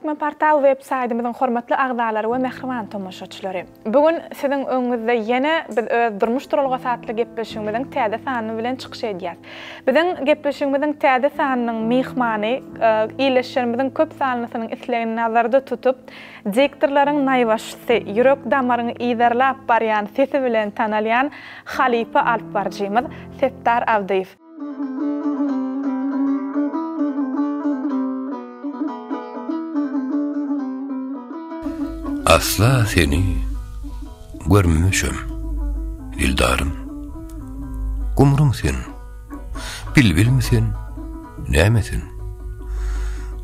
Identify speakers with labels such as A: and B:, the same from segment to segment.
A: Türkmen portal web saýdymyzyň hormatly agzalary we mähriban tomaşaçylary! Bu gün siziň öňüňizde ýene biz öz Durmuş duralgasy atly gepleşigimiziň täze sanyny bilen çykyş edýäs. Biziň gepleşigimiziň täze sanynyň myhmany, ildeşlerimiziň köp sanlysynyň islegini nazarda tutup, diktorlaryň naýbaşysy, ýürek damaryňy yzarlap barýan sesi bilen tanalýan halypa alypbaryjymyz Setdar Abdyýew.
B: Asla seni görmemişem, dildarym. Gumruň sen, bilbilmi sen, näme sen?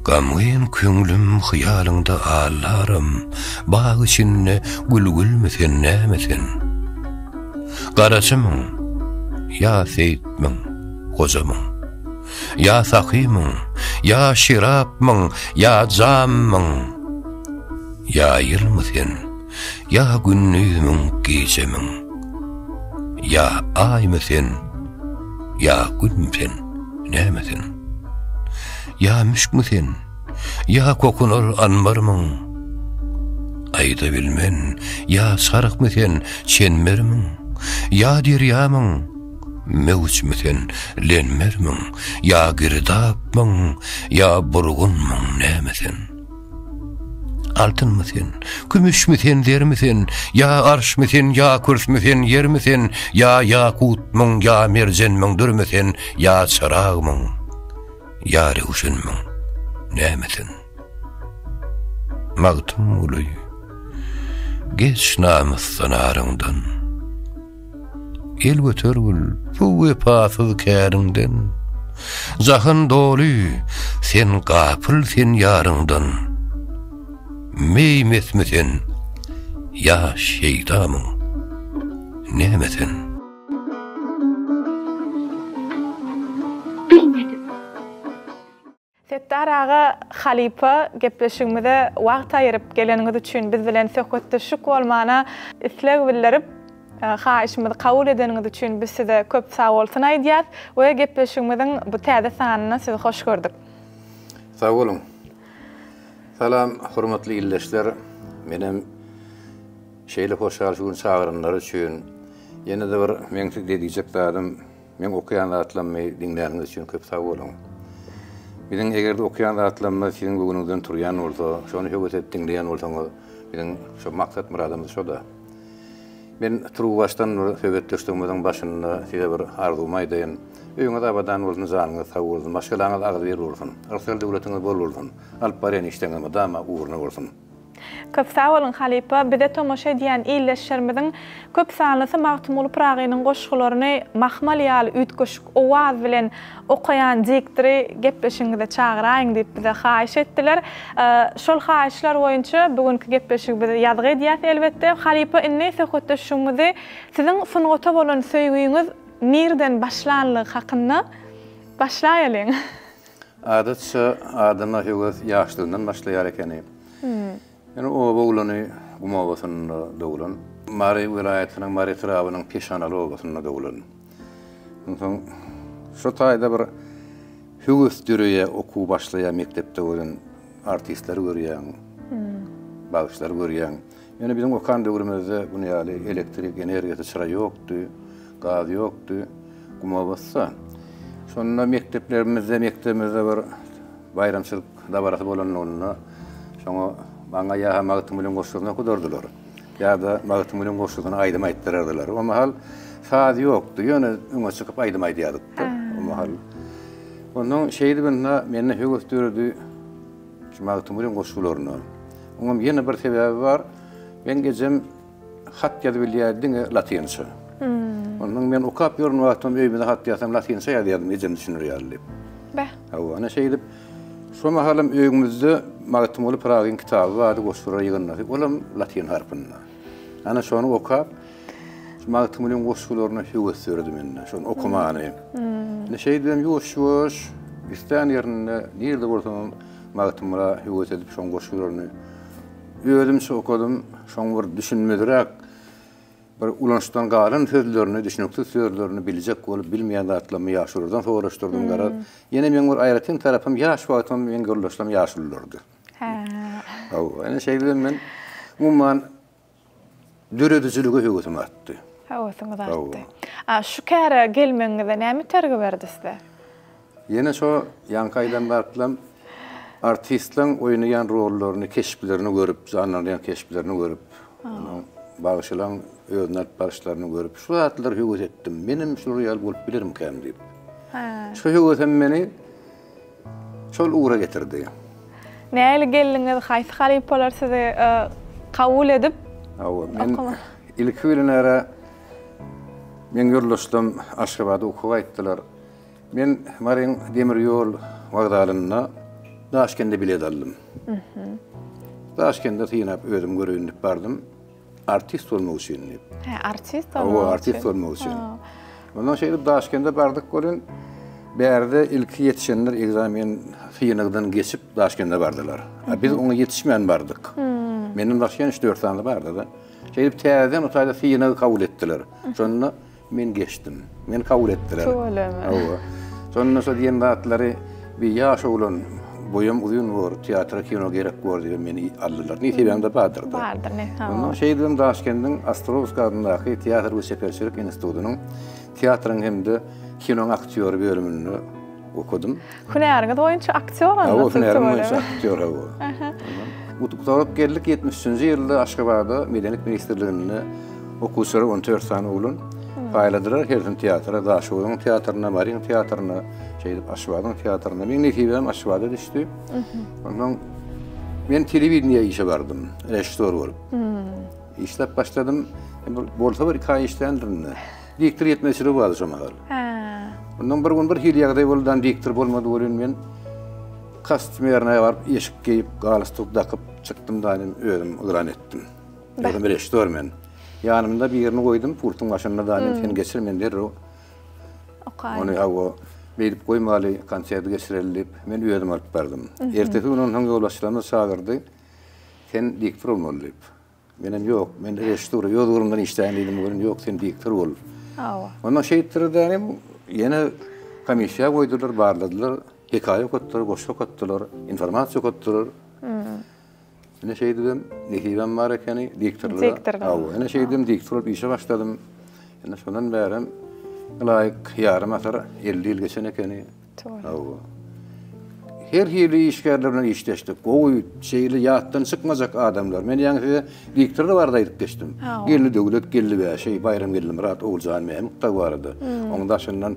B: Gamgyn köňlüm hyýalyňda allarym, Bag içinde gül-gülmi sen, näme sen? Garaçymyň, ýa seýitmiň, gojamyň? Ýa sahymyň, ýa şerapmyň, ýa jammyň? Ýa ýylmy sen, ýa gündizmiň, gijemiň? Ýa aýmy sen, ýa günmi sen, näme sen? Ýa müşkmi sen, ýa kokunar anbarmyň? Aýda bilmen, ýa çarhmy sen, çenbermiň? Ýa derýamyň, möwçmi sen, lenmermiň? Ýa girdapmyň, ýa burgunmyň, näme sen? Altynmy sen, kümüşmi sen, zermi sen, Ýa arşmy sen, ýa kürsmi sen, ýermi sen, Ýa ýakutmyň, ýa merjenmiň, dürmi sen, Ýa çyragmyň, ýa röwşenmiň, näme sen? Magtymguly, geç namysdan aryňdan. El götergil bu wepasyz käriňden, Jahan doly, sen gapyl sen ýaryňdan. Meý mesmi sen, ýa şeýdamyň, näme sen?
A: Bilmedim. Setdar aga halypa gepleşigimize wagt aýyryp geleniňiz üçin biz bilen söhbetdeşlik bolmana isleg bildirip haýyşymyzy kabul edeniňiz üçin biz size köp sagbolsun aýdýas we gepleşigimiziň bu täze sanynda sizi hoş gördük.
C: Sag boluň. Salam hormatly ildeşler. Menem şeýle hoşal şu gün çagyranlary üçin. Ýene-de bir meň size diýjek zadym Meň okaýan zatlammy diňläniňiz üçin köp sag boluň. Biziň eger-de okaýan zatlamyz siziň göwnüňizden turýan bolsa, şony höwes edip diňleýän bolsaňyz, biziň şo maksat-myradymyz şo-da. Men turuwbaşdan bir söhbetdeşligimiziň başynda size bir arzuwymy aýdaýyn. Öýüňiz abadan bolsun, janyňyz sag bolsun, maşgalaňyz agzybir bolsun, yrsgal-döwletiňiz bol bolsun, alyp barýan işleriňiz mydama ugruna bolsun.
A: Köp sag boluň halypa, bize tomaşa edýän ildeşlerimiziň köp sanlysy Magtymguly Pyragynyň goşgularyny mahmal ýaly üýtgeşik owaz bilen okaýan diktory gepleşigiňize çagyraýyň diýip bize haýyş etdiler. Şol haýyşlar boýunça bu günki gepleşigi biz ýazgy edýäs elbetde. Halypa indi söhbetdeşligimizi siziň sungata bolan söýgüňiz nirden başlanlygy hakynda başlaýalyň.
C: Adatça adama höwes ýaşlygyndan başlaýar ekeni. Men oba oglany, gum obasynda doglan. Mary welaýatynyň Mary etrabynyň Peşanaly obasynda doglan. Onsoň şo taýda bir höwes döreýär, okuw başlaýar mekdepde welin artistleri görýäň, bagşylary görýäň. Ýöne biziň okan döwrümizde buny ýaly elektrik energiýasy çyra ýokdy, gaz ýokdy, guma bassa. Şonda mekdeplerimizde, mekdebimizde bir baýramçylyk dabarasy bolanlygynda şoňa maňa ýa-ha Magtymgulyň goşgusyny okudardylar, ýa-da Magtymgulyň goşgusyny aýdym aýtdyrardylar. O mahal saz ýokdy, ýöne öňe çykyp aýdym aýdýardyk-da o mahal. Onnoň şeýdip indi mende höwes döredi. Şu Magtymgulyň goşgularyna. Oňam ýene bir sebäbi bar. Meň ejem hat ýazyp bilýärdi diňe latynça. Ondan men okap ýören wagtym öýümize hat ýazsam latynça ýazýardym ejem düşüner ýaly diýip.
A: Beh.
C: Hawa, ana şeýdip şo mahalam öýümizde Magtymguly Pyragyň kitaby bardy, goşgular ýygyndysy. Olam latyn harpynda. Ana şony okap şu Magtymgulyň goşgularyna höwes döredi mende, şony okamany. Indi şeýdibem ýuwaş-ýuwaş islän ýerinde, nirede bolsamam Magtymgula höwes edip şoň goşgularyny özümçe okadym. Şoň bir düşünmezräk, bir ulanyşdan galan sözlerini, düşüniksiz sözlerini biljek bolup, bilmeýän zatlarymy ýaşululardan soraşdyrdym. Garaz, ýene meň bir aýratyn tarapym, ýaş wagtym meň ýoldaşlarym ýaşululardy.
A: Hä.
C: Hawa, ine şeýdibem men umuman döredijilige höwesim artdy.
A: Höwesiňiz artdy. A şu käre gelmegiňize näme itergi berdi size?
C: Ýene şo ýaňky aýdan zatlam artistleň oýnaýan rollaryny, keşplerini görüp, janlandyrýan keşplerini görüp, onuň bagşylaň özüni alyp baryşlaryny görüp, şu zatlara höwes etdim. Menem şular ýaly bolup bilerimkäm diýip. Şu höwesem meni şol ugra getirdi.
A: Nähili geldiňiz, haýsy halypalar sizi kabul edip?
C: Hawa, men ilki bilen ara meň ýoldaşlarym Aşgabada okuwa gaýtdylar. Men Maryň demir ýol wokzalynda Daşkende bilet aldym. Daşkende synap özüm göreýin diýip bardym. Artist bolmak üçin diýip.
A: Hä, artist bolmak üçin.
C: Hawa, artist bolmak üçin. Ondan şeýdip Daşkende bardyk welin, bärde ilki ýetişenler ekzamen synagdan geçip Daşkende bardylar. A biz oňa ýetişmän bardyk. Menden başga ýene üç-dört sany bardy-da. Şeýdip täzeden o taýda synagy kabul etdiler. Şonda Men geçdim. Meni kabul etdiler.
A: Tüweleme.
C: Hawa. Şonda şo diýen zatlary bir ýaş oglan, boýam uzyn bor, teatra, kino gerek bor diýip meni aldylar. Nesibämde bardyr-da.
A: Bardyr, ne, hawa.
C: Ondan şeýdibem Daşkendiň Ostrowskiý adyndaky teatr we çeperçilik institutynyň teatryň hem-de kinoň aktýory bölüminde okadym.
A: Hünäriňiz boýunça aktýor onda
C: Hawa, hünärim boýunça aktýor, hawa. Gutaryp geldik, 73-nji ýylda Aşgabatda Medeniýet ministrliginde okuwçylara 14 sany oglan paýladylar, hersini teatra, Daşoguzyň teatryna, Maryň teatryna, şeýdip Aşgabadyň teatryna. Meň nesibäm Aşgabada düşdi. Onsoň men telewideniýä işe bardym, režissýor bolup. Işläp başladym. Bolsa bir iki aý işländirin-de. Diktor ýetmezçiligi bardy şo mahal.
A: Hä.
C: Ondan bir gün bir hili ýagdaý boldy, dan diktor bolmady welin men kostýumerine baryp eşik geýip, galstuk dakyp çykdym da özüm yglan etdim. Özüm režissýor men. Ýanymda birini goýdum, pultuň başynda da sen geçir men derrew
A: Okaýyn.
C: Ony hawa beýdip goýmaly, konserti geçireli diýip, men özüm alyp bardym. Ertesi gün onsoň ýolbaşçylarymyz çagyrdy. Sen diktor bolmaly diýip. Menem ýok, men režissura öz ugrumdan işläýin diýdim welin, ýok, sen diktor bol.
A: Hawa.
C: Ondan şeýtdirdi-de, ýene komissiýa goýdular, barladylar, hekaýa okatdylar, goşgy okatdylar, informasiýa okatdylar. Ine şeýdibem, nesibäm bar ekeni, diktorlyga.
A: Diktorlyga.
C: Hawa, ine şeýdibem diktor bolup işe başladym. Ine şondan bärem ylaýyk ýarym asyr, 50 ýyl geçen ekeni. Hawa. Her hili işgärler bilen işleşdik. Gowy, şeýle ýatdan çykmajak adamlar. Men ýaňy size diktorlar barada aýdyp geçdim. Geldi Döwlet, Geldi Bäşi, Baýram Geldimyrat, Oguljan Mämik dagy barada. Oň daşyndan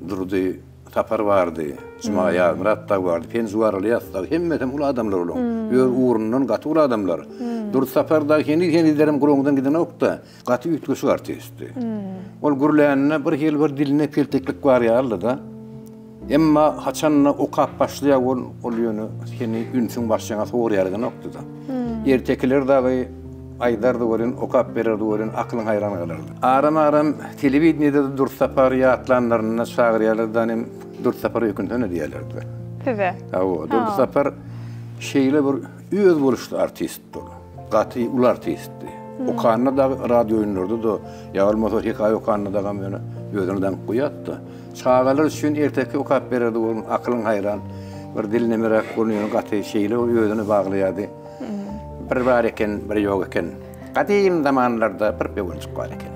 C: Durdy Sapar bardy, Juma Ýazmyrat dagy bardy, Penjiwar Ylýas dagy. Hemmesem uly adamlar olaň. Öz ugrundan gaty uly adamlar. Durdy Sapar dagy heniz-henizlerem guraňdan gidenok-da. Gaty üýtgeşik artistdi. Ol gürläninde bir hili bir dilinde pelteklik bar ýalydy-da. Emma haçanda okap başlaýar ol, ol ýöne seni ünsüň başyňa sowur ýaly edenokdy-da. Ertekiler dagy aýdardy welin, okap bererdi welin, akylyň haýran galardy. Aram-aram telewideniýede-de Durdy Sapary ýatlanlarynda çagyrýarlar-da, inim, Durdy Sapar öýkünsene diýýärlerdi.
A: Size?
C: Hawa, Durdy Sapar şeýle bir özboluşly artistdi ol. Gaty uly artistdi. Okanda dagy radioýunlarda-da, ýa bolmasa hekaýa okanda dagam ýöne özüni daňyp goýardy-da. Çagalar üçin erteki okap bererdi onuň akylyň haýran. Bir dil nemeräk bolun ýöne gaty şeýle bir özüne baglaýardy. Bir bar eken, bir ýok eken. Gadym zamanlarda bir böwenjik bar eken.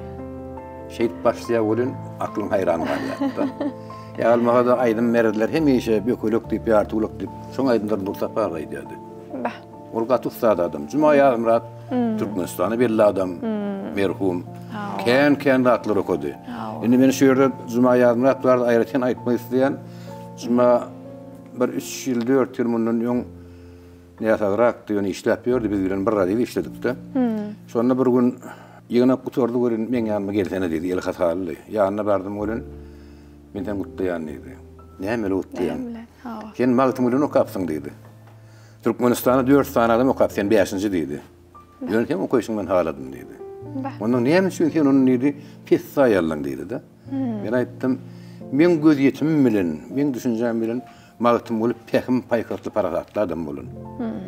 C: Şeýdip başlaýar welin aklyň haýran galýar-da. Ýa bolmasa-da aýdym bererdiler hemişe Bökelek diýip, Ýartygulak diýip, şoň aýdymlaryny Durdy Sapar aga aýdýardy.
A: Bah.
C: Ol gaty ussat adam. Juma Ýazmyrat Türkmenistana belli adam, merhum. Kän-kän zatlar okady. Indi men şu ýerde Juma Ýazmyrat barada aýratyn aýtmak isleýän. Juma bir üç ýyl, dört ýyl mundan öň näsagrakdy, ýöne işläp ýördi, biz bilen bir radioda işledik-de. Şonda bir gün ýygnak gutardy welin, meň ýanyma gelsene diýdi, eli hasalydy. Ýanyna bardym welin, men seni gutlaýan diýdi. Näme bilen gutlaýaň? Sen Magtymgulyny okapsyň diýdi. Türkmenistanda dört sany adam okap, sen bäşinji diýdi. Ýöne seň okaýşyňy men haladym diýdi. Ondan näme üçin sen ony diýdi, pes saýaldyň diýdi-de. Men aýtdym, meň gözýetimim bilen, meň düşünjäm bilen Magtymguly pähim-paýhasly, parasatly adam bolan.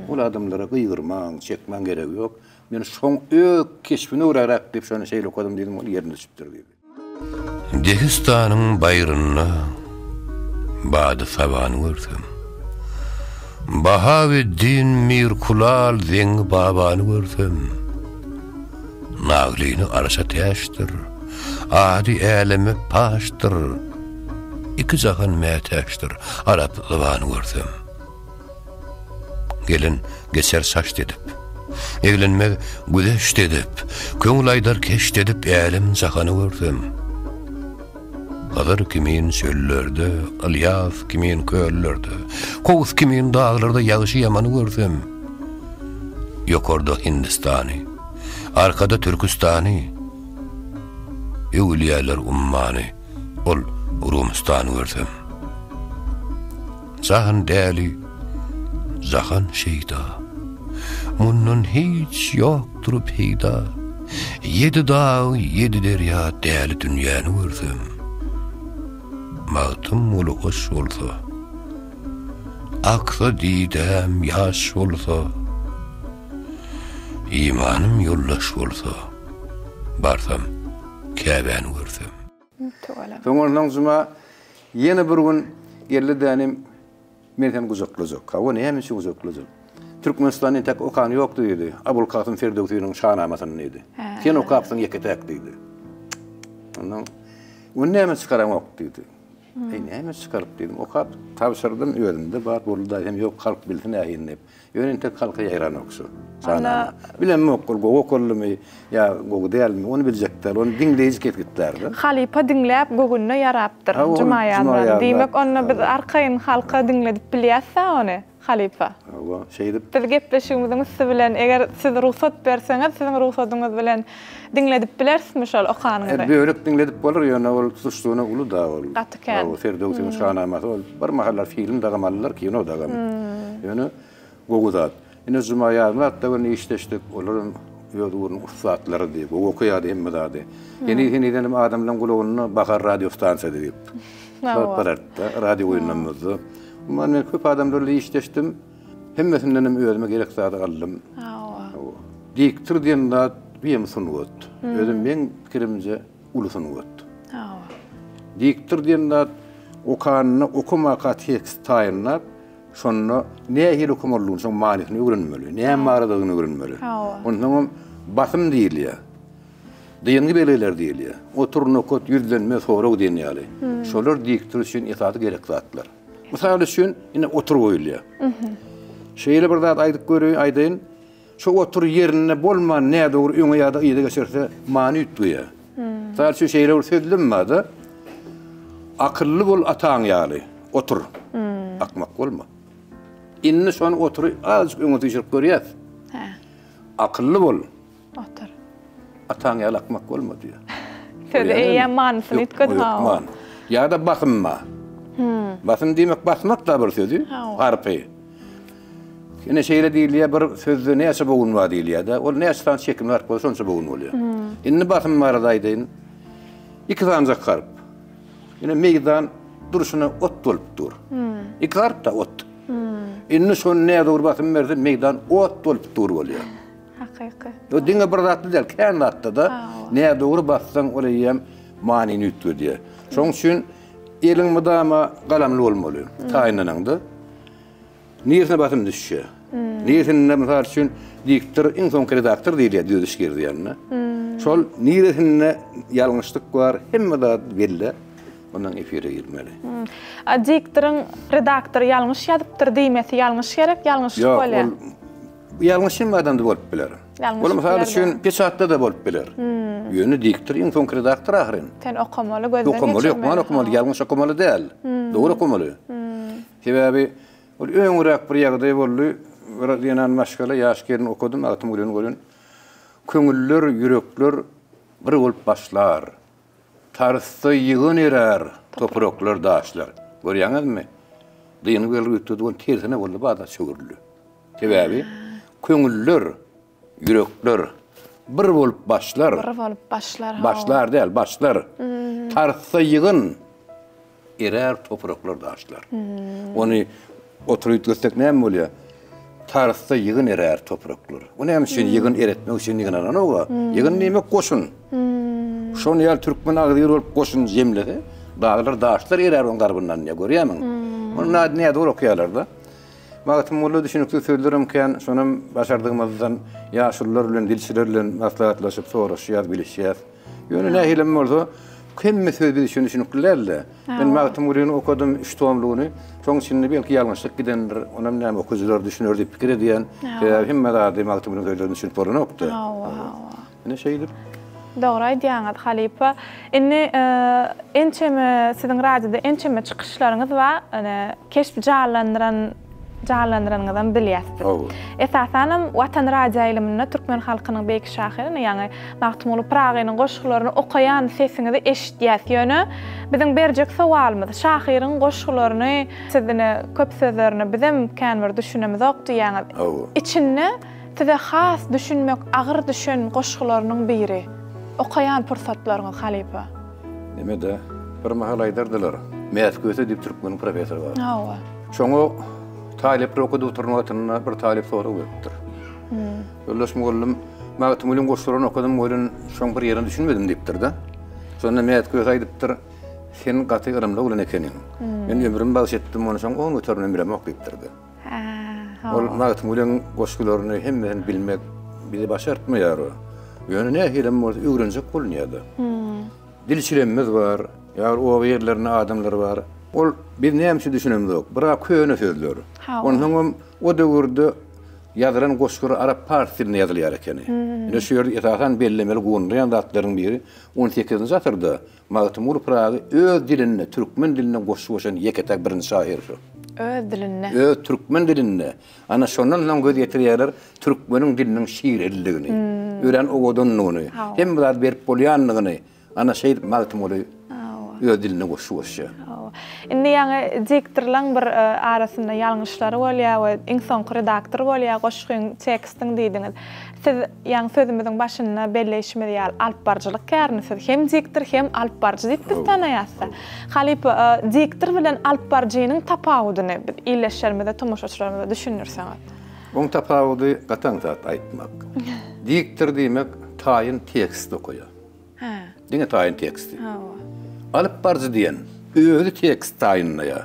C: Ol adamlara gygyrmaň, çekmäň geregi ýok. Men şoň öz keşbine göräräk diýip şony şeýle okadym diýdim, ol ýerine düşüpdir diýdi.
B: Dehistanyň baýrynda bady-sabany görsem. Bahaweddin Mirkulal Zeňňi babany görsem, Naglyny arşa täçdir, ady äleme paşdyr, Iki jahan mätäçdir, arap zybany görsem. Gelen geçer saçt edip, Eglenmez güzeşt edip, Köňül aýdar keşt edip, Älem-jahany görsem. Hydyr kimin çöllerde, Ylýas kimin köllerde, Kowus kimin daglarda Ýagşy-ýamany görsem. Ýokarda Hindistany, Arkada Türküstany, Öwülýäler ummany, Ol Rumystany görsem. Jahan däli, jahan şeýda. Mundan hiç ýokdur peýda. Ýedi dag, ýedi derýa däli dünýäni görsem. Magtymguly hoş bolsa, aksa didäm ýaş bolsa, imanym ýoldaş bolsa, barsam Käbäni görsem.
C: Soň onsoň Juma ýene bir gün geldi dänim, men seni gujaklajak. Hawa, näme üçin gujaklajak? Türkmenistanda entek okan ýokdy diýdi. Abulkasym Ferdöwsiniň Şanamasyny diýdi. Sen okapsyň ýeke-täk diýdi. Ondan ony näme çykaraňok diýdi. Eý, näme çykaryp diýdim. Okap tabşyrdym özümde bar boldy da hem ýok halk bilsin ähini diýip. Ýöne entek halka ýaýranok şu. Şanama. Bilemok ol gowy okaldymy ýa gowy dälmi, ony biljek däl. Ony diňleýji kesgitlär-de.
A: Halypa diňläp göwünine ýarapdyr Juma ýazmany. Diýmek onda biz arkaýyn halka diňledip bilýäs-dä ony, halypa.
C: Hawa, şeýdip.
A: Biz gepleşigimiziň üsti bilen eger siz rugsat berseňiz, siziň rugsadyňyz bilen diňledip bilerismi şol okanyňyzy?
C: Bölek diňledip bolar, ýöne ol tutuşlygyna uly-da ol.
A: Gaty kän.
C: Hawa, Ferdöwsiniň şanamasy ol bir mahallar film dagam aldylar, kino dagam. Ýöne gowy zat. Ine Juma Ýazmyrat da bilen işleşdik, olaram öz ugrunyň ussatlarydy, gowy okaýardy hemme zady. Heniz-henizdenem adamlaryň gulagynda Bahar radiostansiýasy diýip. Hawa. Barardy-da, radio oýunlarymyzda. Umuman men köp adamlar bilen işleşdim. Hemmesindenem özüme gerek zady aldym.
A: Hawa.
C: Diktor diýen zat bu hem sungat. Özem meň pikirimce uly sungat.
A: Hawa.
C: Diktor diýen zat okanyny okamaka tekst taýynlap, şonda nähili okamalydygyny, şoň manysyny öwrenmeli, näme baradadygyny öwrenmeli.
A: Hawa.
C: Onsoňam basym diýilýär. Dyngy belgiler diýilýär. Otur, nokat, ýüzlenme, sorag diýen ýaly. Şolar diktor üçin esasy gerek zatlar. Mysal üçin, ine otur goýulýar. Şeýle bir zat aýdyp göreýin, aýdaýyn. Şu otur ýerinde bolman nädogry öňe ýa-da yza geçirse many üýtgeýär. Mysal üçin şeýle bir sözlem bar-da. Akylly bol ataň ýaly, otur. Akmak bolma. Indi şony otury azajyk öňe süýşürip görýäs.
A: Hä.
C: Akylly bol.
A: Otur.
C: Ataň ýaly akmak bolma diýýär.
A: Sözi eýýäm manysyny üýtgedi
C: ha. Ýa-da basymma. Basym diýmek basmak da bir sözi, harpy. Ine şeýle diýilýär, bir sözde näçe bogun bar diýilýär-de, ol näçe sany çekimli harp bolsa şonça bogun bolýar. Indi basym barada aýdaýyn. Iki sanjak harp. Ine meýdan durşuna ot bolup dur. Iki harp-da ot. Indi şony nädogry basym berse meýdan ot bolup dur bolýar.
A: Hakyky.
C: O diňe bir zatda däl, kän zatda-da nädogry bassaň ol eýýäm manyny üýtgedýär. Şonuň üçin eliň mydama galamly bolmaly taýynlanaňda. Niresine basym düşýär? Niresinde mysal üçin diktor iň soňky redaktor diýilýär düzediş girizýände. Şol niresinde ýalňyşlyk bar, hemme zat belli. Ondan efire girmeli.
A: A diktoryň redaktor ýalňyş ýazypdyr diýmesi ýalňyş gerek, ýalňyşlyk bolýar.
C: Ýok, ol Ýalňyş hemme adamda bolup biler.
A: Ýalňyş
C: Ol mysal üçin peçatda-da bolup biler. Ýöne diktor iň soňky redaktor ahyryn.
A: Sen okamaly, gözden geçirmeli.
C: Okamaly, hökman okamaly, ýalňyş okamaly däl. Dogry okamaly. Sebäbi ol öňräk bir ýagdaý boldy. Bir zenan maşgala ýaş gelin okadym, Magtymgulyny gören. Köňüller, ýürekler bir bolup başlar. Tarysda ýygyn erär, topraklar, daşlar. Görýäňizmi? Dyngy belgi üýtgedi, ol tersine boldy, bada çöwrüldi. Sebäbi köňüller, ýürekler bir bolup başlar.
A: Bir bolup başlar,
C: hawa. Başlar däl, başlar. Tartsa ýygyn, erär topraklar, daşlar. Ony oturyp üýtgetsek näme bolýar? Tartsa ýygyn erär topraklar. O näme üçin ýygyn eretmek üçin ýygnalanok-a? Ýygyn diýmek goşun. Şony ýaly türkmen agzybir bolup goşun jemlese, daglar, daşlar erär onuň garbyndan diýýär, görýärmiň? Ony nädogry okaýarlar-da. Magtymguly düşüniksiz sözlerem kän, şonam başardygymyzdan ýaşulular bilen, dilçiler bilen maslahatlaşyp, soraşýas, bilişýäs. Ýöne nähilem bolsa, hemme söz biz üçin düşünikli däl-de. Men Magtymgulyny okadym, üç tomlugyny. Şoň içinde belki ýalňyşlyk gidendir, onam näme okyjylar düşüner diýip pikir edýän. Sebäbi hemme zady Magtymgulynyň sözlerini düşünip bolanok-da.
A: Hawa, hawa.
C: Ine şeýdip.
A: Dogry aýdýaňyz, halypa. Indi ençeme siziň radioda ençeme çykyşlaryňyz bar. Ine, keşp janlandyran janlandyranyňyzam bilýäs biz.
C: Hawa.
A: Esasanam Watan radioýaýlymynda türkmen halkynyň beýik şahyryny, ýagny Magtymguly Pyragynyň goşgularyny okaýan sesiňizi eşidýäs. Ýöne biziň berjek sowalymyz, şahyryň goşgularyny siz ine köp sözlerine bizem kän bir düşünemizok diýýäňiz.
C: Hawa.
A: Içinde Size has düşünmek agyr düşen goşgularynyň biri. Okaýan pursatlaryňyz halypa.
C: Neme-de, bir mahal aýdardylar, Mät Köse diýip türkmeniň professory bar.
A: Hawa.
C: Şoňa talyplar okuwda oturan wagtynda bir talyp sorag beripdir. Ýoldaş mugallym, Magtymgulyň goşgularyny okadym welin, şoň bir ýerine düşünmedim diýipdir-de. Şonda Mät Köse aýdypdyr, Sen gaty ylymly oglan ekeniň. Men ömrümi bagyş etdim, ony şoň on göteriminem bilemok diýipdir-de. Ol Magtymgulyň goşgularyny hemmesini bilmek bize başartmaýar. Ýöne nähilem bolsa öwrenjek bolunýar-da. Dilçilerimiz bar, ýa oba ýerlerinde adamlar bar. Ol biz näme üçin düşünemzok? Bir-ä köne sözler. Onsoňam o döwürde ýazylan goşgular arap-pars dilinde ýazylýar ekeni. Ine şu ýerde esasan bellemeli guwandyran zatlaryň biri on sekizinji asyrda Magtymguly Pyragy öz dilinde, türkmen dilinde goşgy goşan ýeke-täk birinji şahyr şu.
A: Öz dilinde.
C: Öz türkmen dilinde. Ana şondan soň göz ýetirýärler türkmeniň diliniň şireliligini, örän owadanlygyny, hemme zady berip bolýanlygyny. Ana şeýdip Magtymguly öz dilinde goşgy goşýar.
A: Hawa. Indi ýaňy diktorlaň bir arasynda ýalňyşlary bolýar we iň soňky redaktor bolýar goşgyň, tekstiň diýdiňiz. Siz ýaňy sözümiziň başynda belleýşimiz ýaly, alypbaryjylyk kärini siz hem diktor, hem alypbaryjy diýip biz tanaýasda. Halypa, diktor bilen alypbaryjynyň tapawudyny biz ildeşlerimize, tomaşaçylarymyza düşündirseňiz.
C: Oň tapawudy gaty aňsat aýtmak. Diktor diýmek taýyn tekst okaýar.
A: Hä.
C: Diňe taýyn teksti.
A: Hawa.
C: Alyp baryjy diýen özi tekst taýynlaýar.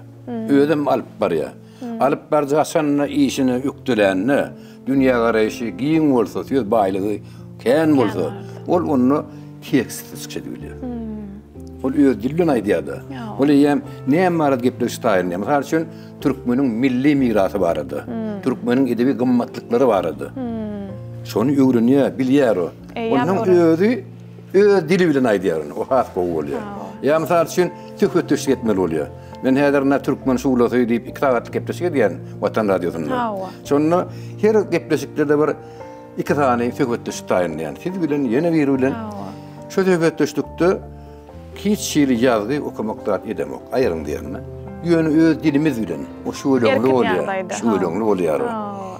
C: Özem alyp barýar. Alyp baryjy haçanda işine ökdelände, dünýägaraýşy giň bolsa, söz baýlygy kän bolsa, ol onda tekstli çykyş edip bilýär. Ol öz dili bilen aýdýar-da. Ol eýýäm näme barada gepleşik taýynlaýar. Mysal üçin, türkmeniň milli mirasy barada, türkmeniň edebi gymmatlyklary barada. Şony öwrenýär, bilýär o. Onuň özi öz dili bilen aýdýar ony. O has gowy bolýar. Ýa mysal üçin söhbetdeşlik etmeli bolýar. Men häzir ina Türkmen şuglasy diýip 2 sagatlyk gepleşik edýän Watan radiosynda. Şonda her gepleşikde-de bir iki sany söhbetdeşlik taýynlaýan. Siz bilen ýene biri bilen. Şu söhbetdeşlikde hiç hili ýazgy okamak zat edemok. Aýryň diýende. Ýöne öz dilimiz bilen o şüweleňli bolýar. Şüweleňli bolýar.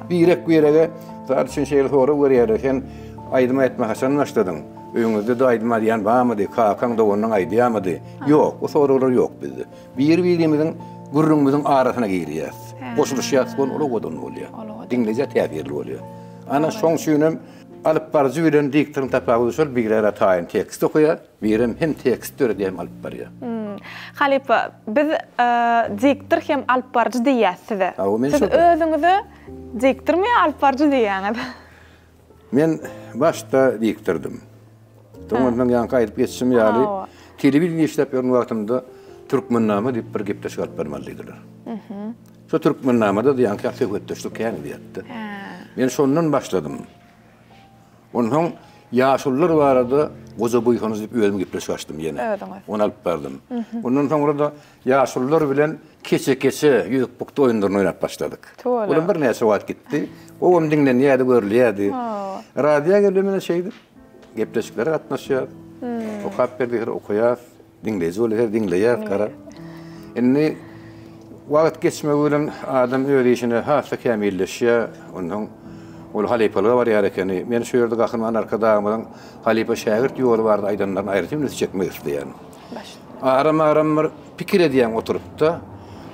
C: Birek-birege mysal üçin şeýle sorag berýärler, sen Aýdym aýtma haçan başladyň? Öýüňizde-de aýdym aýdýan barmydy? Kakaň, doganyň aýdýarmydy? Ýok, o soraglar ýok bizde. Biri-birimiziň gürrüňimiziň arasyna girýäs. Goşulyşýas, ol owadan bolýar. Diňleýjä täsirli bolýar. Ana, şoň üçinem alypbaryjy bilen diktoryň tapawudy şol, biri-ä taýyn tekst okaýar, birem hem tekst döredýär, hem alyp barýar.
A: Halypa, biz diktor hem alypbaryjy diýýäs size. Siz özüňize diktormy ýa alypbaryjy diýýäňiz?
C: Men başda diktordym. Soň ondan ýaňky aýdyp geçişim ýaly, telewideniýede işläp ýören wagtymda Türkmennama diýip bir gepleşik alyp barmaly diýdiler. Şo Türkmennamada ýaňky söhbetdeşlik kän edýärdi. Men şondan başladym. Onsoň ýaşulular barada Goja buýsanjy diýip özüm gepleşik açdym ýene. Ony alyp bardym. Ondan soňra-da Ýaşulular bilen keçe-keçe, ýüzük-bukdy oýunlaryny oýnap başladyk. Olam birnäçe wagt gitdi. Owam diňlenýärdi, görülýärdi. Radioýa gelip ine şeýdip gepleşiklere gatnaşýas. Okap berdiler, okaýas. Diňleýji bolýar, diňleýäs gara. Indi wagt geçmegi bilen adam öz işine has-da kämilleşýär. Onsoň ol halypalyga barýar ekeni. Men şu ýerde Gahryman Arkadagymyzyň halypa-şägirt ýoly barada aýdanlaryna aýratyn üns çekmek isleýärin. Aram-aram bir pikir edýäň oturyp-da.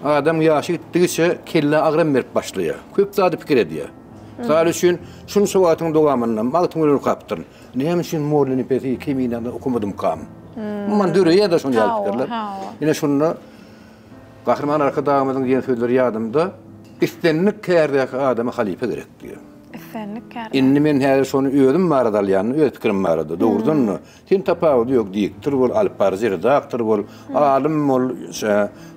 C: Adam ýaşy gitdigiçe kellä agram berip başlaýar. Köp zady pikir edýär. Mysal üçin, şunça wagtyň dowamynda Magtymguly okapdyryn. Näme üçin Mollanepesi, Keminäni okamadymkam? Umuman döreýär-de şonuň ýaly pikirler. Ine şunda Gahryman Arkadagymyzyň diýen sözleri ýadymda. Islendik kärdäki adama halypa gerek diýýär.
A: Islendik kärde.
C: Indi men häzir şony özüm barada alýan, öz pikirim barada. Dogrudan-da, sen tapawudy ýok, diktor bol, alyp baryjy redaktor bol, alym bol,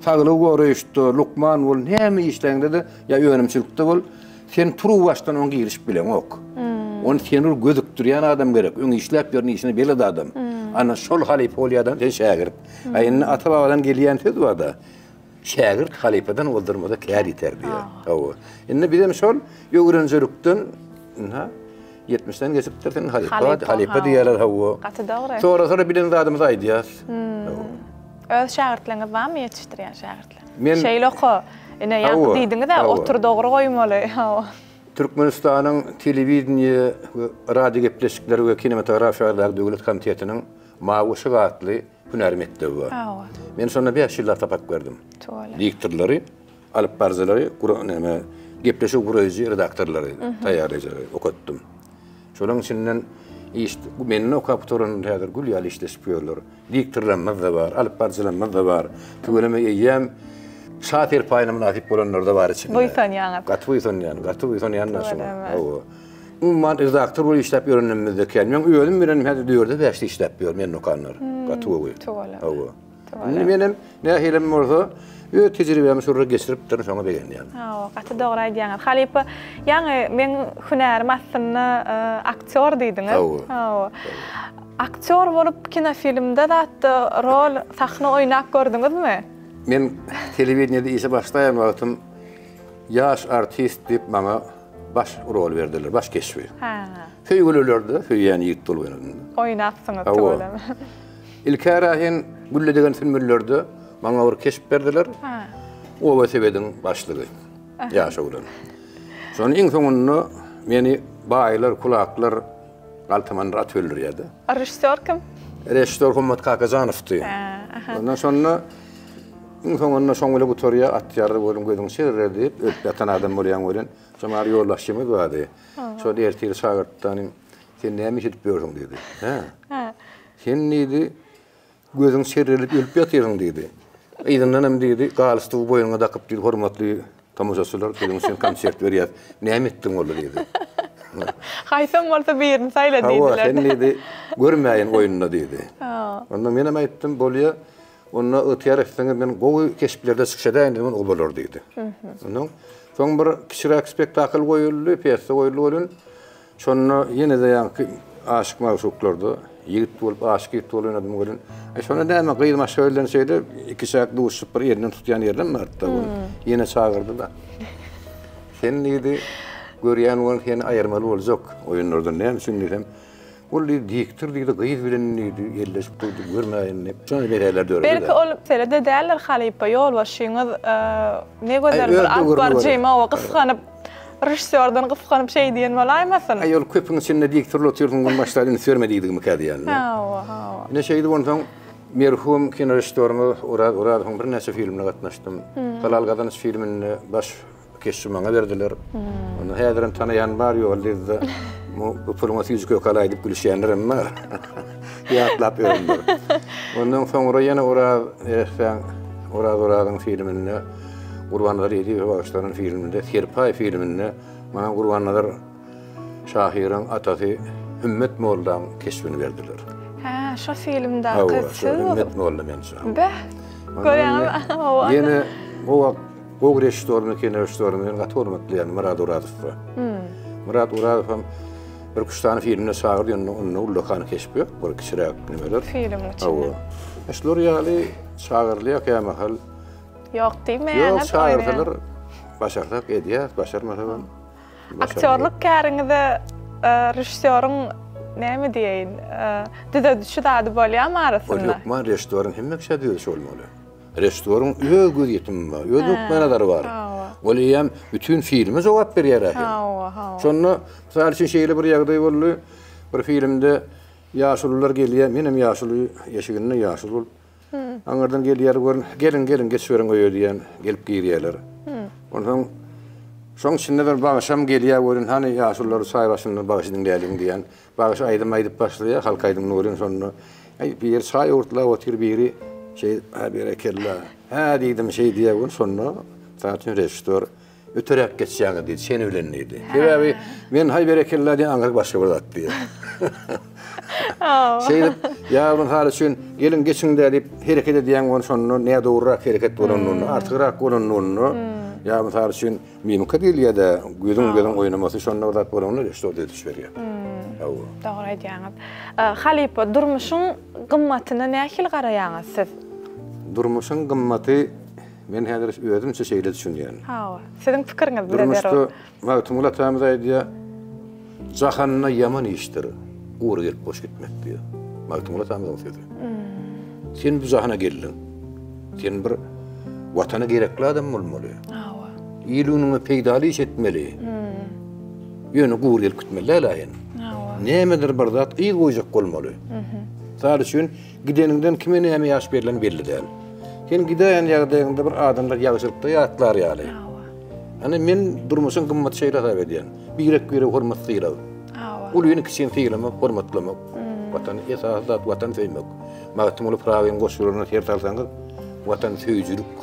C: saglygy goraýyşda, lukman bol, näme işläňde-de ýa önümçilikde bol, sen turuwbaşdan oňa girişip bileňok. Ony seni bir gözükdirýän adam gerek, öň işläp ýören işine belet adam. Ana şol halypa bolýar-da, sen şägirt. A indi ata-babadan gelýän söz bar-da, Şägirt halypadan ozdurmasa kär ýiter diýýär. Hawa. Indi bizem şol öwrenjelikden ynha ýetmişden geçipdir sen halypa, halypa diýýärler hawa.
A: Gaty dogry.
C: Sorasalar bilen zadymyzy aýdýas.
A: Öz şägirtleriňiz barmy ýetişdirýän şägirtler? Men Şeýle oka. Ine ýaňky diýdiňiz-ä, otur dogry goýmaly. Hawa.
C: Türkmenistanyň telewideniýe we radiogepleşikler we kinematografiýa baradaky döwlet komitetiniň Mawy yşyk atly hünär mekdebi bar.
A: Hawa.
C: Men şonda 5 ýyllap sapak berdim.
A: Tüweleme.
C: Diktorlary, alyp baryjylary, gura näme, gepleşik guraýjy redaktorlary taýýarlaýjylary okatdym. Şolaryň içinden iş menden okap gutaran häzir gül ýaly işleşip ýörler. Diktorlarymyz-da bar, alyp baryjylarymyz-da bar. Tüweleme eýýäm şa serpaýyna mynasyp bolanlar-da bar içinde.
A: Buýsanýaňyz.
C: Gaty buýsanýan, gaty buýsanýan-da şuňa.
A: Tüweleme.
C: Hawa. Umuman redaktor bolup işläp ýörenimizde kän. Meň özüm bilen häzir dörde bäşde işläp ýör menden okanlar. Gaty gowy.
A: Tüweleme.
C: Hawa. Indi menem nähilem bolsa öz tejribämi şurada geçiripdirin, şoňa begenýän.
A: Hawa, gaty dogry aýdýaňyz. Halypa, ýaňy meň hünärim aslynda aktýor diýdiňiz.
C: Hawa.
A: Hawa. Aktýor bolup kinofilmde zatda rol, sahna oýnap gördüňizmi?
C: Men telewideniýede işe başlaýan wagtym ýaş artist diýip maňa Baş rol berdiler, baş keşbi.
A: Hä.
C: Söýgülilerde söýýän ýigit bolup oýnadym.
A: Oýnapsyňyz tüweleme.
C: Ilkära hen Gülle degen sümmüllerde maňa bir keşp berdiler.
A: Hä.
C: Oba sebediň başlygy. Ýaş oglan. Şonuň iň soňunda meni baýlar, kulaklar, galtamanlar atyp öldürýärdi.
A: Režissýor kim?
C: Režissýor Hommat Kakajanowdy.
A: Hä, aha.
C: Ondan şonda Iň soňunda şoň bile gutarýar, atýarlar welin gözüň çerrer diýip, ölüp ýatan adam bolýaň welin, şo mahaly ýolbaşçymyz bardy. Şol ertir çagyrtdy, Sen näme iş edip ýörsüň diýdi. Hä? Sen diýdi, gözüň çerrelip ölüp ýatyrsyň diýdi. Yzyndanam diýdi, galstugy boýnuňa dakyp diýdi, hormatly tomaşaçylar, siziň üçin konsert berýäs. Näme etdiň boldy diýdi.
A: Haýsam bolsa birini saýla diýdiler.
C: Hawa, sen diýdi, görmäýin oýunda diýdi. Onda menem aýtdym, bolýa. Onda ygtyýar etseňiz men gowy keşplerde çykyş edäýin diýdim, ol bolar diýdi. Ondan soň bir kiçiräk spektakl goýuldy, pýesa goýuldy welin, şonda ýene-de ýaňky aşyk-magşuklarda ýigit bolup, aşyk ýigit bolup oýnadym welin, e, şonda näme gyz maşgala bilen şeýle ikiçäk duşup bir elinden tutýan ýerlem bardy-da welin, ýene çagyrdy-da. Sen diýdi, görýän welin seni aýyrmaly boljak oýunlardan, näme üçin diýsem, Ol diýdi, diktor diýdi, gyz bilen diýdi, elleşip durdy, görmäýin diýip. Şonda meseleler döredi.
A: Belki ol mesele-de däldir halypa, ýolbaşçyňyz ne gözel bir alyp baryjymy oba gysganyp, režissýordan gysganyp şeý diýen bolaýmasyn?
C: Aý ol köpüň içinde diktorly otyrsyň, gün başlap üns berme diýdigimikä diýýän.
A: Hawa, hawa.
C: Ine şeýdip onsoň merhum kinorežissýorymyz Oraz Orazowyň birnäçe filmine gatnaşdym. Halal gazanç filminde baş Keşbi maňa berdiler. Onda häzirem tanaýan bar ýol diýdi. Bu puluňa süýji kök alaý diýip gülüşýänlerem bar. Ýatlap ýörünler. Ondan soňra ýene Oraz Eressäň Oraz Orazyň filminde Gurbannazar Ezizowa bagyşlanan filminde Serpaý filminde maňa Gurbannazar şahyryň atasy Hümmet mollaň keşbini berdiler.
A: Hä, şo filmdäki siz.
C: Hümmet molla men şo.
A: Beh. Görýäňizmi?
C: Ýene o wagt Gowy režissýorymy, kinorežissýorymy men gaty hormatlaýan Myrat Orazow. Myrat Orazow hem bir üç sany filmde çagyrdy, ýöne onda ullakan keşp ýok, bir kiçiräk nimeler.
A: Filmiň içinde.
C: Hawa. Şular ýaly çagyrylýar kämahal.
A: Ýok diýmeýäňiz.
C: Ýok, çagyrsalar başarsak edýäs, başarmasagam.
A: Aktýorlyk käriňize režissýoryň näme diýeýin, düzedişi zady bolýarmy arasynda?
C: Ol hökman režissýoryň hemme kişä düzedişi bolmaly. Režissýoryň öz gözýetimi bar, öz nukdaýnazary bar. Ol eýýäm bütin filme jogap berýär ähli.
A: Hawa, hawa.
C: Şonda, mysal üçin, şeýle bir ýagdaý boldy. Bir filmde ýaşulular gelýär, menem ýaşuly eşiginde ýaşuly bolup, aňyrdan gelýär, görün, geliň, geliň, geçiberiň öýe diýýän, gelip girýärler. Onsoň şoň içinde bir bagşam gelýär, görün, hany ýaşululary çaý başynda bagşy diňläliň diýýän. Bagşy aýdym aýdyp başlaýar, halk aýdymyny welin şonda, Äý, biri çaý owurtlap otyr, biri şeýdip, Hä, berekella, hä diýdim, şeý diýýär welin, şonda, mysal üçin, režissýor. Öteräk geçýäňiz diýdi, çeni bilen diýdi. Sebäbi men haý berekella diýen aňryk başga bir zat diýýär. Şeýdip, ýa mysal üçin, geliň geçiň-dä diýip hereket edýäň bolsa şonda nädogryrak hereket bolanlygynda, artygrak bolanlygynda, ýa mysal üçin mimika diýilýär-dä, gözüň gözüň oýnamasy şonda bir zat bolanda şo düzediş berýär.
A: Hawa. Dogry aýdýaňyz. Halypa, durmuşyň gymmatyna nähili garaýaňyz siz?
C: Durmuşyň gymmaty Men häzir özümçe şeýle düşünýän.
A: Hawa, siziň pikiriňiz bize zerur.
C: Durmuşda Magtymguly atamyz aýdýar, Jahanda ýaman işdir, gury gelip boş gitmek diýýär. Magtymguly atamyzyň sözi. Sen bu jahana geldiň. Sen bir Watana gerekli adam bolmaly.
A: Hawa.
C: Il-günüňe peýdaly iş etmeli. Ýöne gury gelip gitmeli däl-ä sen.
A: Hawa.
C: Nämedir bir zat yz goýjak bolmaly. Mysal üçin, gideniňden kime näme ýaş berleni belli däl. Sen gidäýen ýagdaýyňda bir adamlar ýagşylykda ýatlar ýaly.
A: Hawa.
C: Ana men durmuşyň gymmaty şeýle hasap edýän. Birek-birege hormat sylag.
A: Hawa.
C: Ulyny kiçini sylamak, hormatlamak. Watan esasy zat watan söýmek. Magtymguly Pyragynyň goşgularyna ser salsaňyz, watan söýüjilik.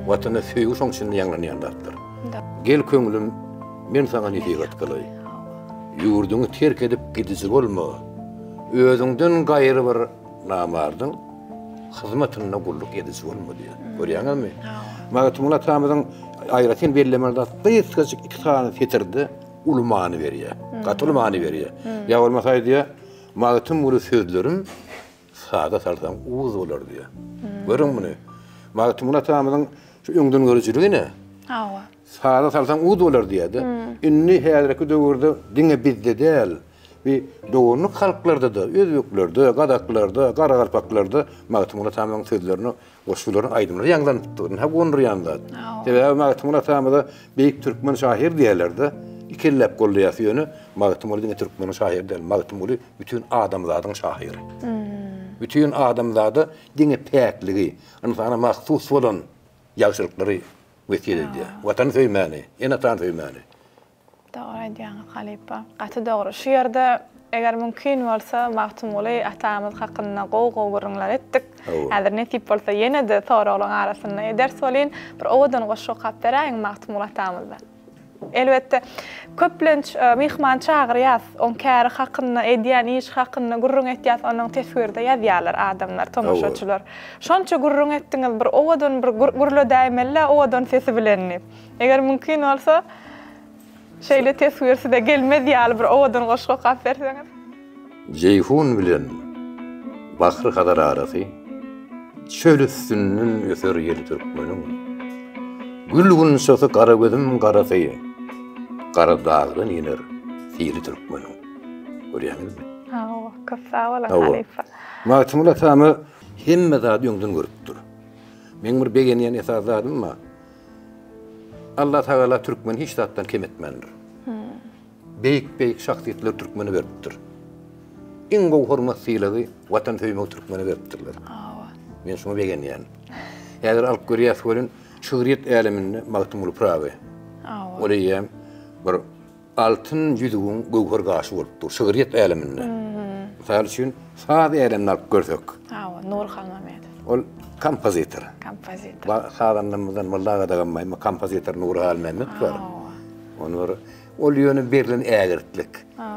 C: Watana söýgi şoň içinde ýaňlanýan zatlar. Gel köňlüm, men saňa nesihat kylaý. Ýurduňy terk edip gidiji bolma. Özüňden gaýry bir Namardyň hyzmatynda gulluk ediji bolma diýýär. Görýäňizmi? Magtymguly atamyzyň aýratyn bellemeli zat gysgajyk iki sany setirde uly many berýär. Gaty uly many berýär. Ýa bolmasa aýdýar, Magtymguly sözlerim sada salsaň uz bolar diýýär. Görüň muny. Magtymguly atamyzyň şu öňdengörüjiligi ne?
A: Hawa.
C: Sada salsaň uz bolar diýýär-de. Indi häzirki döwürde diňe bizde däl, Bi doganlyk halklarda-da, özbeklerde, gazaklarda, garagalpaklarda Magtymguly atamyzyň sözlerini, goşgularyny, aýdymlary ýaňlanyp dur. Ynha guwandyrýan zat. Sebäbi Magtymguly atamyza beýik türkmen şahyry diýýärler-de, ikelläp goldaýas. Ýöne Magtymguly diňe türkmeniň şahyry däl, Magtymguly bütin adamzadyň şahyry. Bütin adamzada diňe päkligi, ynsana mahsus bolan ýagşylyklary wesýet edýär. Watany söýmäni, ene-atany söýmäni.
A: Dogry aýdýaňyz halypa. Gaty dogry. Şu ýerde eger mümkin bolsa Magtymguly atamyz hakynda gowy-gowy gürrüňler etdik. Häzir nesip bolsa ýene-de soraglaryň arasynda ederis welin, bir owadan goşgy okap beräýiň Magtymguly atamyzdan. Elbetde, köplenç myhman çagyrýas, oň käri hakynda, edýän işi hakynda gürrüň etýäs, onuň teswirde ýazýarlar adamlar, tomaşaçylar. Şonça gürrüň etdiňiz, bir owadan bir gürledäýmeli-dä owadan sesi bilen diýip. Eger mümkin bolsa, şeýle teswir size gelmez ýaly bir owadan goşgy okap berseňiz.
C: Jeýhun bilen Bahry Hazar arasy, Çöl üstünden öser ýel türkmeniň. Gül gunçasy gara gözüm garasy, Gara dagdan iner sili türkmeniň. Görýäňizmi?
A: Hawa, köp sag boluň halypa.
C: Magtymguly atamyz hemme zady öňden görüpdir. Meň bir begenýän esasy zadym bar. Allah Tagala türkmeni hiç zatdan kem etmändir. Beýik-beýik şahsyýetleri türkmene beripdir. Iň gowy hormat sylagy Watan söýmegi türkmene beripdirler. Men şuňa begenýän. Häzir alyp görýäs welin şygryýet äleminde Magtymguly Pyragy. Ol eýýäm bir Altyn ýüzügiň göwher gaşy bolup dur şygryýet äleminde. Mysal üçin, saz älemini alyp görsek.
A: Hawa, Nury Halmämmedow.
C: Ol kompozitor.
A: Kompozitor.
C: Sazandamyzdan Molla aga dagam bar, kompozitor Nury Halmämmedow bar. Ony bir ol ýöne berlen ägirtlik.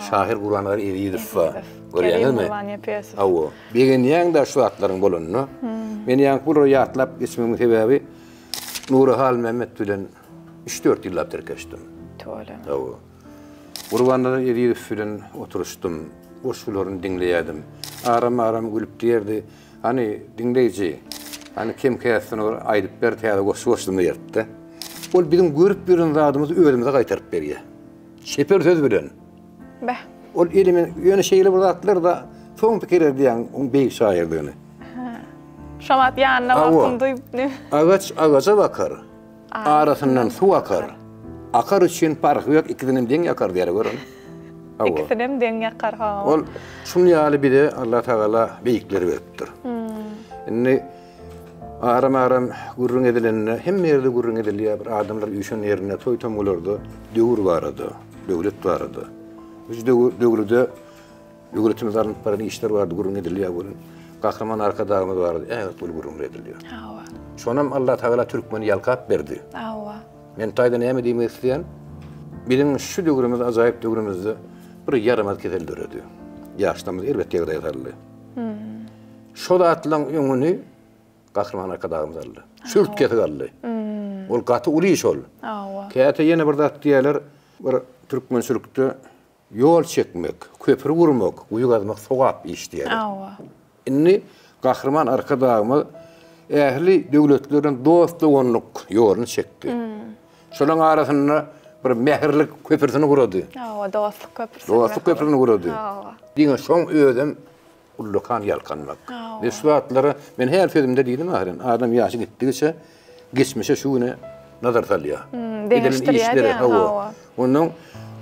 C: Şahyr Gurbannazar Ezizow bar.
A: Görýäňizmi? Kerim Gurbannepesow.
C: Hawa. Begenýäň-dä şu zatlaryň bolanyna. Men ýaňky bulary ýatlap geçmegiň sebäbi Nury Halmämmet bilen Üç-dört ýyllap tirkeşdim.
A: Tüweleme.
C: Hawa. Gurbannazar Ezizow bilen oturyşdym. Goşgularyny diňleýärdim. Aram-aram gülüp diýerdi, Hany, diňleýji, hany kem-käsini bir aýdyp ber, täze goşgy goşdum diýerdi-de. Ol biziň görüp ýören zadymyzy özümize gaýtaryp berýär. Çeper söz bilen.
A: Beh.
C: Ol elime, ýöne şeýle bir zatlar-da, soň pikir edýäň oň beýik şahyrdygyny.
A: Hä. Şo wagt ýanynda wagtyň duýup.
C: Agaç agaja bakar. Arasyndan suw akar. Akar üçin parhy ýok, ikisinem deň ýakar diýýär, görüň.
A: Hawa. Ikisinem deň ýakar, hawa.
C: Ol şuny ýaly bize Allah Tagala beýikleri beripdir. Indi aram-aram gürrüň edilende, hemme ýerde gürrüň edilýär, bir adamlar üýşen ýerinde, toý-tomgularda döwür barada, döwlet barada. Şu döwürde Döwletimiz alnyp baran işler barada gürrüň edilýär welin, Gahryman Arkadagymyz barada ägirt uly gürrüňler edilýär.
A: Hawa.
C: Şonam Allatagala türkmeni ýalkap berdi.
A: Hawa.
C: Men taýda näme diýmek isleýän? Biziň şu döwrümiz ajaýyp döwrümizde bir ýaramaz kesel döredi. Ýaşlarymyzy erbet ýagdaýa saldy. Şo zatlaryň öňüni Gahryman Arkadagymyz aldy. Sürt kesik aldy. Ol gaty uly iş ol. Käte ýene bir zat diýýärler, bir türkmençilikde ýol çekmek, köpri gurmak, guýy gazmak sogap iş diýýärler. Indi Gahryman Arkadagymyz ähli döwletler bilen dost-doganlyk ýoluny çekdi. Şolaryň arasynda bir mähirlik köprüsini gurady.
A: Hawa, dostluk köprüsini.
C: Dostluk köprüsini gurady.
A: Hawa.
C: Diňe şoň özem ullakan ýalkanmak. Biz şu zatlara men her sözümde diýdim ahyryn, adam ýaşy gitdigiçe geçmişe şu güne nazar salýar.
A: Edilen işlere,
C: hawa. Ondan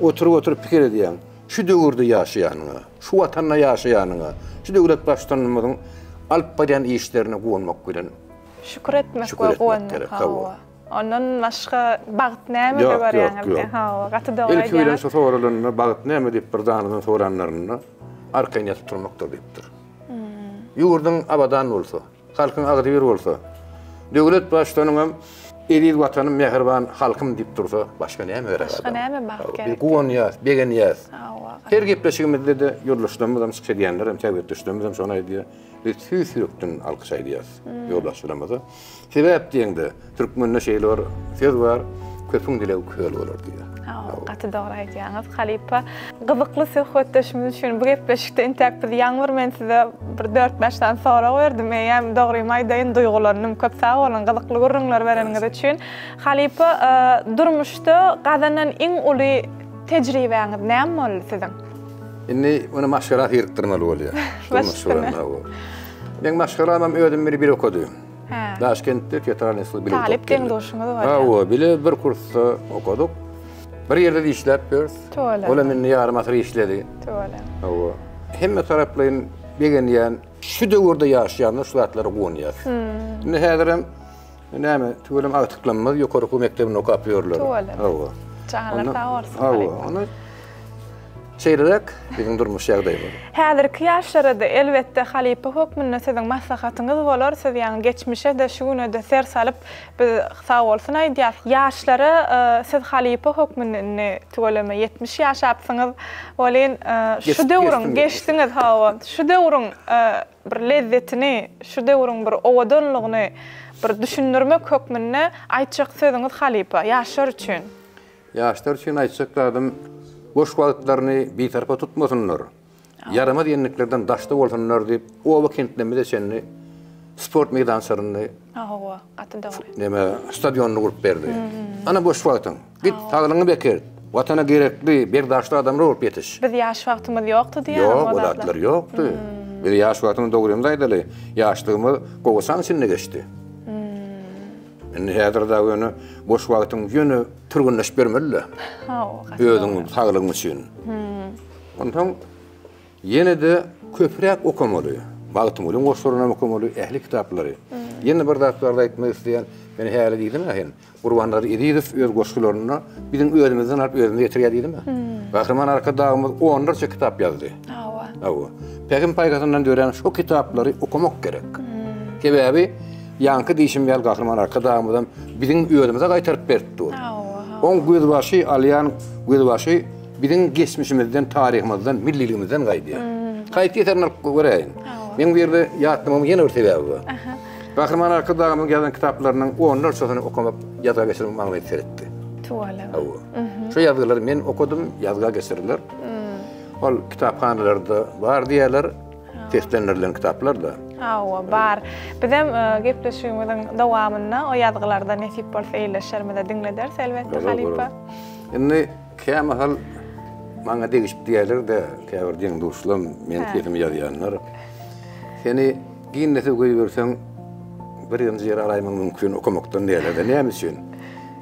C: oturyp-oturyp pikir edýäň. Şu döwürde ýaşaýanyňa, şu watanda ýaşaýanyňa, şu döwlet baştutanymyzyň alyp barýan işlerine guwanmak bilen
A: Şükür etmek we guwanmak, hawa. Ondan başga bagt näme diýip görýäňiz? Hawa, gaty dogry
C: aýdýaňyz. Ilki bilen şu soralanda bagt näme diýip bir danadan soranlarynda arkaýyn ýatyp turmakdyr diýipdir. Ýurduň abadan bolsa, halkyň agzybir bolsa, döwlet baştutanyňam eziz Watanym, mähriban halkym diýip dursa, başga näme gerek
A: adama? Başga näme bagt gerek?
C: Biz guwanýas, begenýäs. Her gepleşigimizde-de ýoldaşlarymyzam, çykyş edýänlerem, söhbetdeşlerimizem şony aýdýar. Biz tüýs ýürekden alkyş aýdýas ýolbaşçylarymyza. Sebäp diýeňde, türkmende şeýle bir söz bar, Köpüň dilegi köl bolar diýýär.
A: Hawa, gaty dogry aýdýaňyz, halypa. Gyzykly söhbetdeşimiz üçin bu gepleşikde intäk biz ýaňy bir men size bir dört-bäş sany sorag berdim, eýýäm dogrymy aýdaýyn, duýgulandym. Köp sag boluň, gyzykly gürrüňler bereniňiz üçin. Halypa, durmuşda gazanan iň uly tejribäňiz näme boldy siziň?
C: Indi muny maşgala syrykdyrmaly bolýar. Durmuş bilen, hawa. Meň maşgalamam özüm biri bir okady.
A: Hä.
C: Daşkentde teatral instituty bile
A: Talyp deň-duşuňyz bolýar.
C: Hawa, bile bir kursda okadyk. Bir ýerde-de işläp ýörüs.
A: Tüweleme.
C: Olam indi ýarym asyr işledi.
A: Tüweleme.
C: Hawa. Hemme taraplaýyn begenýän, şu döwürde ýaşaýanlar şu zatlara guwanýar. Indi häzirem näme, tüweleme agtyklarymyz ýokary okuw mekdebinde okap ýörler.
A: Tüweleme.
C: Hawa.
A: Janlar sag bolsun.
C: Hawa. Ony Şeýleräk biziň durmuş ýagdaýymyz.
A: Häzirki ýaşlara-da, elbetde, halypa hökmünde siziň maslahatyňyz bolar. Siz ýaňy geçmişe-de, şu güne-de ser salyp, biz sagbolsun aýdýas. Ýaşlara siz halypa hökmünde indi tüweleme 70 ýaşapsyňyz welin, şu döwrüň, geçdiňiz, hawa, şu döwrüň bir lezzetini, şu döwrüň bir owadanlygyny bir düşündirmek hökmünde aýtjak sözüňiz halypa, ýaşlar üçin.
C: Ýaşlar üçin aýtjak zadym, boş wagtlaryny bisarpa tutmasynlar, ýaramaz endiklerden daşda bolsunlar diýip, oba-kentlerimize çenli sport meýdançalaryny,
A: Hawa, gaty dogry.
C: neme, stadionyny gurup berdi. Ana boş wagtyň, git, saglygyňy bekert, Watana gerekli, berdaşly adamlar bolup ýetiş.
A: Biz ýaş wagtymyz ýokdy diýýäňmi
C: o zatlar? Ýok, o zatlar ýokdy. Biz ýaş wagtymyz dogrymyzy aýdaly, ýaşlygymyz gowaçaň içinde geçdi. Indi häzir dagy ýöne boş wagtyň ýöne türgenleşip bermeli-de.
A: Hawa, gaty
C: Özüň saglygyň üçin. Onsoň ýene-de köpräk okamaly. Magtymgulyň goşgularyny hem okamaly, ähli kitaplary. Ýene bir zat barada aýtmak isleýän, men häli diýdim-ä hem, Gurbannazar Ezizow öz goşgularynda biziň özümizden alyp özümize ýetirýär diýdim-ä. Gahryman Arkadagymyz onlarça kitap ýazdy.
A: Hawa.
C: Hawa. Pähim-paýhasyndan dörän şo kitaplary okamak gerek. Sebäbi Ýaňky diýşim ýaly Gahryman Arkadagymyzam biziň özümize gaýtaryp berip dur. Oň gözbaşy alýan gözbaşy biziň geçmişimizden, taryhymyzdan, milliligimizden gaýdýar. Haýsy eserini alyp göräýiň. Meň bu ýerde ýatlamamyň ýene bir sebäbi bar. Gahryman Arkadagymyzyň ýazan kitaplarynyň onlarçasyny okamak, ýazga geçirmek maňa miýesser etdi.
A: Tüweleme.
C: Hawa. Şu ýazgylary men okadym, ýazga geçirdiler. Ol kitaphanalarda bar diýýärler. Seslendirilen kitaplar-da.
A: Hawa, bar. Bizem gepleşigimiziň dowamynda o ýazgylarda nesip bolsa ildeşlerimize diňlederis elbetde halypa.
C: Indi kämahal maňa degişip diýerler-de, käbir deň-duşlam, meniň sesimi ýazýanlar. Seni Ginnese goýberseň, birinji ýeri alaýmagyň mümkin okamakdan diýerler-de. Näme üçin?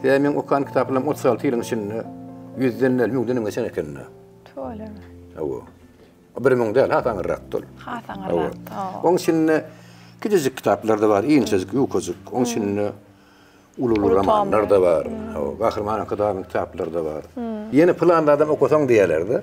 C: Sebäbi meň okan kitaplarym 36 ýylyň içinde ýüzden däl, müňdenem geçen eken-de.
A: Tüweleme.
C: Hawa. 1000 däl, has aňyrrakdyr.
A: Has aňyrrakdyr.
C: Oň içinde kiçijik kitaplar-da bar, inçejik, ýukajyk. Oň içinde uly-uly romanlar-da bar. Gahryman Arkadagyň kitaplary-da bar. Ýene pylan zadam okasaň diýerler-de.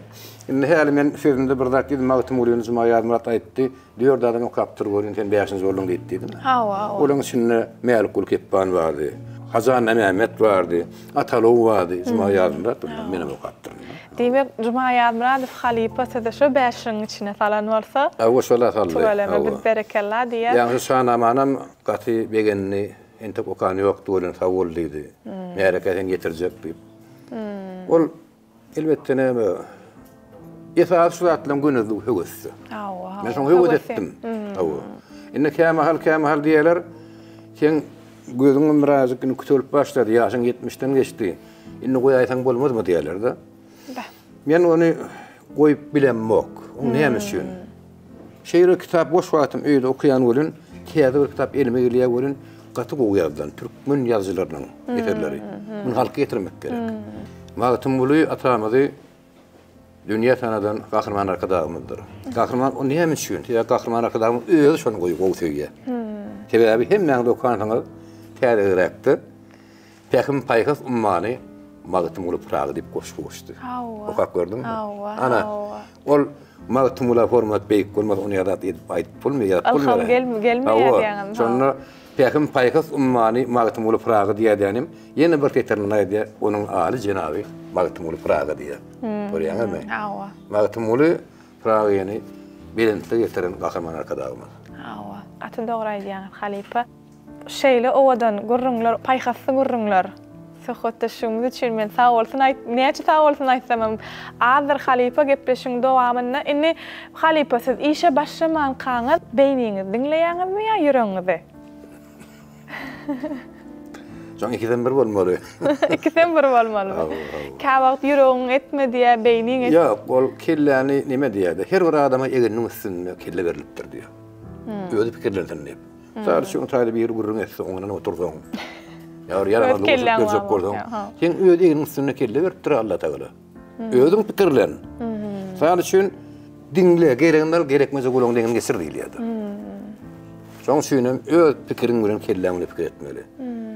C: Indi häli men sözümde bir zat diýdim, Magtymgulyny Juma Ýazmyrat aýtdy, dört adam okapdyr welin, sen bäşinji bolduň diýip diýdim.
A: Hawa, hawa.
C: Olaryň içinde Mälikguly Kepban bardy. Hajy Annamämmet bardy, Atalow bardy, Juma Ýazmyrat bundan menem okapdyryn.
A: Diýmek, Juma Ýazmyradow halypa sizi şo bäşligiň içine salan bolsa,
C: Hawa, şol-a saldy.
A: Tüweleme, biz berekella diýýäs.
C: Ýaňy şu Şanamanam gaty begendi, entek okany ýokdy welin sag bol diýdi. Märekä sen ýetirjek diýip. Ol Elbetde näme, esasy şu zatlaryň gönezligi höwesde.
A: Hawa.
C: Men şoňa höwes etdim. Hawa. Indi kämahal kämahal diýerler, seň gözüňem birazjyk indi kütelip başlady, ýaşyň ýetmişden geçdi. Indi goýaýsaň bolmazmy diýerler-de. Men ony goýup bilemok. Oň näme üçin? Şeýle kitap boş wagtym öýde okaýan welin, täze bir kitap elime gelýär welin, gaty gowy ýazylan türkmen ýazyjylarynyň eserleri. Muny halka ýetirmek gerek. Magtymguly atamyzy dünýä tanadan Gahryman Arkadagymyzdyr. Gahryman o näme üçin? Sebäbi Gahryman Arkadagymyz özi şony gowy gowy söýýär. Sebäbi hemmäňiz okansyňyz täzeräkde Pähim-paýhas ummany Magtymguly Pyragy diýip goşgy goşdy.
A: Hawa.
C: Okap gördüňmi?
A: Hawa.
C: Ana, ol Magtymgula hormat beýik bolmaz, ony ýa zat edip aýdyp bolmaýar, ýazyp bolmaýar.
A: Ylham gelmeýär diýýäňizmi?
C: Şonda Pähim-paýhas ummany Magtymguly Pyragy diýýärdim, ýene bir setirinde aýdýar, onuň aly jenaby Magtymguly Pyragy diýýär. Görýäňizmi?
A: Hawa.
C: Magtymguly Pyragyny belentlige getiren Gahryman Arkadagymyz.
A: Hawa, gaty dogry aýdýaňyz halypa. Şeýle owadan gürrüňler, paýhasly gürrüňler. Söhbetdeşligimiz üçin men sag bolsun aýt, näçe sag bolsun aýtsamam azdyr halypa gepleşigiň dowamynda indi halypa siz işe başlamankaňyz beýniňizi diňleýäňizmi ýa ýüregiňizi?
C: Şoň ikisem bir bolmaly.
A: Ikisem bir bolmalymy? Käwagt ýüregiň etme diýýär, beýniň et.
C: Ýok, ol kelläni neme diýýär-de, her bir adama egniniň üstünde kelle berlipdir diýýär. Özi pikirlensin diýip. Mysal üçin, otaýda biri gürrüň etse, oňundan otursaň, ýa bir ýaramazlyk goşup berjek bolsaň, seň öz egniň üstünde kelle beripdir Allatagala. Özüň pikirlen. Mysal üçin, diňle, geregini al, gerekmese gulagyň deňini geçir diýilýär. Şonuň üçin hem öz pikiriň bilen kelläň bilen pikir etmeli.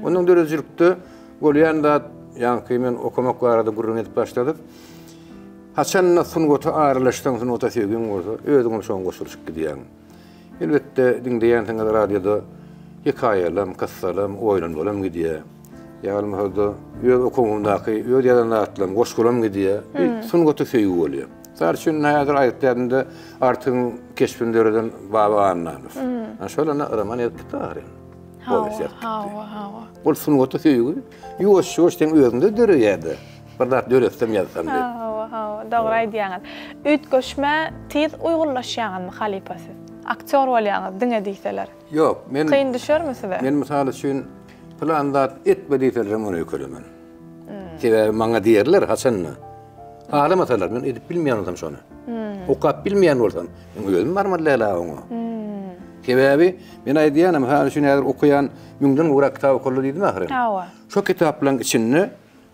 C: Ondan döredijilikde bolýan zat, ýaňky men okamak barada gürrüň edip başladyk. Haçanda sungata aralaşsaň, sungata söýgiň bolsa, özüňem şoňa goşulyşyp gidýäň. Elbetde, diňleýänsiňiz radioda hekaýalam, kyssalam, oýlanmalam gidýär. Ýa bolmasa-da öz okuwymdaky, öz ýazan zatlarym, goşgulam gidýär. Bir sungata söýgi bolýar. Mysal üçin, häzir aýtýardym-da, Artygyň keşbini döreden Baba Annanow. Ana şol ene roman ýazyp gitdi ahyryn.
A: Powest ýazyp gitdi. Hawa, hawa.
C: Ol sungata söýgi ýuwaş-ýuwaş seň özüňde döreýär-de. Bir zat döretsem ýazsam diýip.
A: Hawa, hawa, dogry aýdýaňyz. Üýtgeşmä tiz uýgunlaşýaňyzmy halypa siz? Aktýor bolýaňyz diňe diýseler.
C: Ýok, men
A: Kyn düşermi size?
C: Men mysal üçin pylan zat etme diýselerem ony öýkelemen. Sebäbi maňa diýerler haçanda halamasalar men edip bilmeýän bolsam şony. Okap bilmeýän bolsam, men özüm barmaly däl oňa. Sebäbi men aýdýanam, mysal üçin häzir okaýan müňden gowrak kitap okaldy diýdim ahyryn.
A: Hawa.
C: Şo kitaplaryň içinde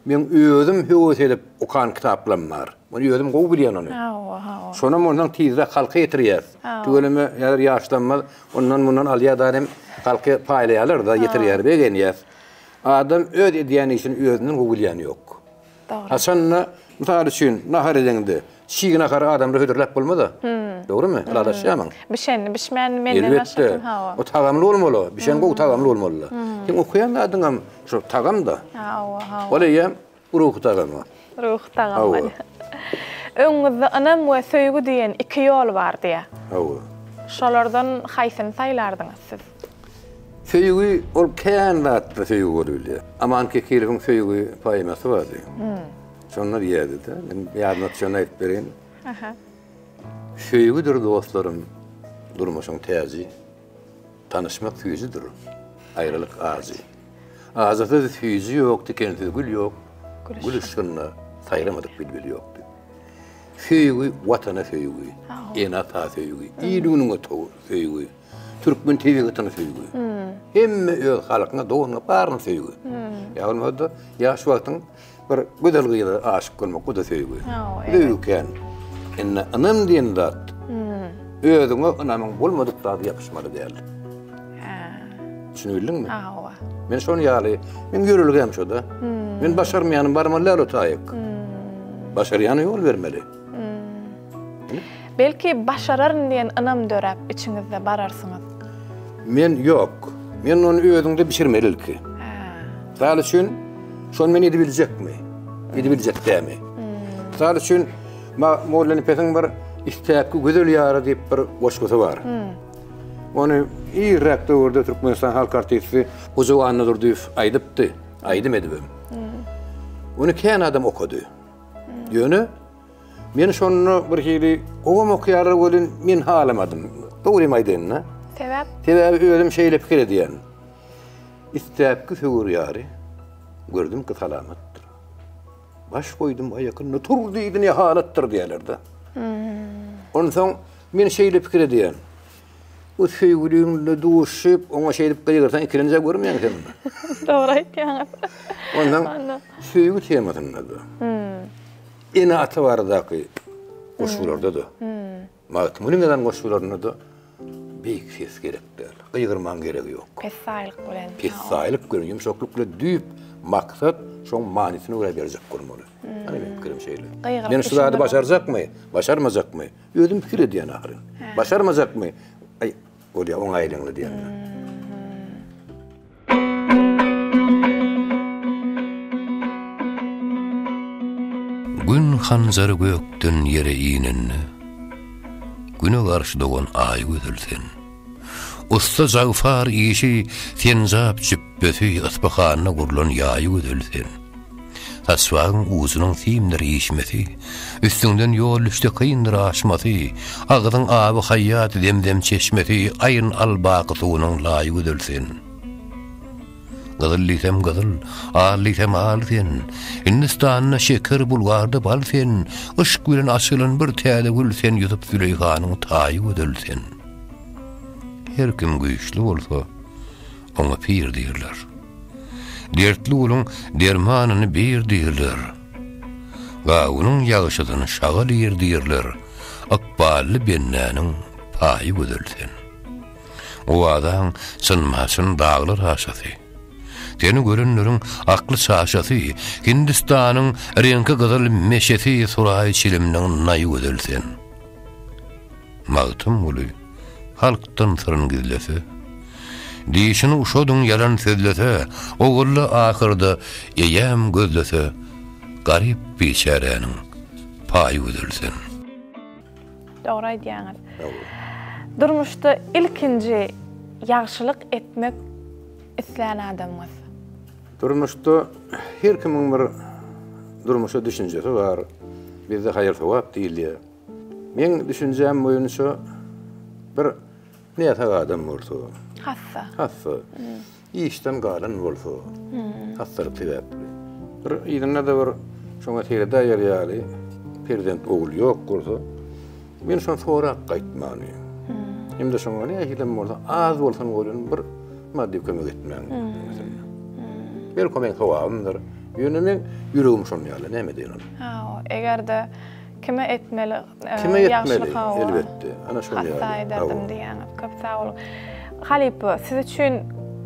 C: Meň özüm höwes edip okan kitaplam bar. Muny özüm gowy bilýän ony.
A: Hawa, hawa.
C: Şonam ondan tizräk halka ýetirýäs. Tüweleme häzir ýaşlarymyz ondan-mundan alýar-da hem halka paýlaýarlar-da, ýetirýär, begenýäs. Adam öz edýän işini özünden gowy bilýäni ýok.
A: Dogry.
C: Haçanda, mysal üçin, nahar edeňde, çig nahary adamlara hödürläp bolmaz-a. Dogrumy? Ylalaşýarmyň?
A: Bişenini, bişmänini menden başga kim, hawa.
C: O tagamly bolmaly, bişen gowy tagamly bolmaly-da. Seň okaýan zadyňam Şol tagam-da.
A: Hawa, hawa.
C: Ol eýýäm ruhy tagam.
A: Ruhy tagam bolýar. Öňüňizde ynam we söýgi diýen iki ýol bar diýýär.
C: Hawa.
A: Şolardan haýsyny saýlardyňyz siz?
C: Söýgi ol kän zatda söýgi bolup bilýär. Aman Kekilowyň Söýgi poemasy bardy. Şonda diýýärdi-de, men ýadyma düşenini aýdyp bereýin. Söýgüdir dostlarym, durmuşyň täji. Tanyşmak süýjüdir, aýralyk ajy. Ajysyz süýji ýok, tikensiz gül ýok, Gül yşgynda saýramadyk bilbil ýok diýip. Söýgi Watana söýgi, ene-ata söýgi, il-günüňe söýgi, türkmen tebigatyna söýgi. Hemme öz halkyňa, doganyňa baryna söýgi. Ýa bolmasa-da ýaş wagtyň Bir gözel gyza aşyk bolmak o-da söýgi. Söýgi kän. Indi ynam diýen zat özüňe ynamyň bolmadyk zada ýapyşmaly däl. Düşünebildiňmi?
A: Hawa.
C: Men şon ýaly, meň ýörelgäm şo-da. Men başarmaýanym barmaly däl o taýyk. Başarýana ýol bermeli.
A: Belki başararyn diýen ynam döräp içiňizde bararsyňyz.
C: Men ýok. Men ony özüňde bişirmeli ilki. Mysal üçin, şony men edibiljekmi? Edibiljek dämi? Mysal üçin, Mollanepesiň bir Istäpki gözel ýary diýip bir goşgusy bar. Ony irräk döwürde Türkmenistan halk artisti Hoja Annadurdyýew aýdypdy, aýdym edibem. Ony kän adam okady. Ýöne men şonda bir hili gowam okaýarlar welin men halamadym. Dogrymy aýdaýyn-da.
A: Sebäp?
C: Sebäbi özüm şeýle pikir edýän. Istäpki söwer ýary gördüm ki salamatdyr. Baş goýdum aýakynda tur diýdi ne halatdyr diýerler-de. Onsoň men şeýle pikir edýän. Bu söýgüliňle duşup, oňa şeýdip gygyrsaň ikilenjä görmeýäň sen ony.
A: Dogry aýtýaňyz.
C: Ondan söýgi temasynda-da. Ene-ata baradaky goşgularda-da. Magtymgulyň ýazan goşgularynda-da beýik ses gerek däl. Gygyrmaň geregi ýok.
A: Pessaýlyk bilen.
C: Pessaýlyk bilen, ýumşaklyk bilen düýp maksat şoň manysyna görä berjek bolmaly. Ana meniň pikirim şeýle. Men şu zady başarjakmy, başarmajakmy? Özüm pikir edýän ahyryn. Başarmajakmy? Aý, bolýa, oňaýlyňly diýen.
B: Gün hanjary gökden ýere inende, Güne garşy dogan Aý gözel sen. Ussa Jagfar işi senjap jüpbesi Yspyhanda gurlan ýaýy gözel sen. Saçbagyň ujunyň simdir işmesi, Üstüňden ýol düşse kyndyr aşmasy, Agzyň aby haýýat zemzem çeşmesi, Aýn al baky suwunyň laýy gözel sen. Gyzyl diýsem gyzyl, al diýsem al sen, Hindistanda şeker, Bulgarda bal sen, Yşk bilen açylan bir täze gül sen Ýusup Züleýhanyň taýy gözel sen. Her kim güýçli bolsa, oňa pir diýrler. Dertli guluň dermanyny bir diýrler. Gawunyň ýagşysyny şagal iýr diýrler. Ykbally bendäniň paýy gözel sen. Owazaň çynma-çyn daglar aşasy. Seni görenleriň akly çaşasy, Hindistanyň reňki gyzyl meşesi Suraý çiliminiň naýy gözel sen. Magtymguly halkdan syryn gizlese, Dişini uşadyň ýalan sözlese, Ogulla ahyrda eýäm gözlese, Garyp biçäräniň paýy gözel sen.
A: Dogry aýdýaňyz. Durmuşda ilkinji ýagşylyk etmek islän adamyňyz?
C: Durmuşda her kimiň bir durmuşa düşünjesi bar. Bizde haýyr-sogap diýilýär. Meň düşünjäm boýunça bir näsag adam bolsa,
A: hassa,
C: hassa, işden galan bolsa, hassalyk sebäpli, bir yzynda-da bir şoňa seredäýer ýaly perzent ogul ýok bolsa, men şony sorap gaýtmany. Hem-de şoňa nähilem bolsa, az bolsun welin bir maddy kömek etmäň. Belki o meň sogabymdyr. Ýöne meň ýüregim şonuň ýaly, näme edeýin ony?
A: Hawa, eger-de Kime etmeli?
C: Kime etmeli? Elbetde. Ana şol ýaly.
A: Hassa ederdim diýýäňiz. Köp sag boluň. Halypa, siz üçin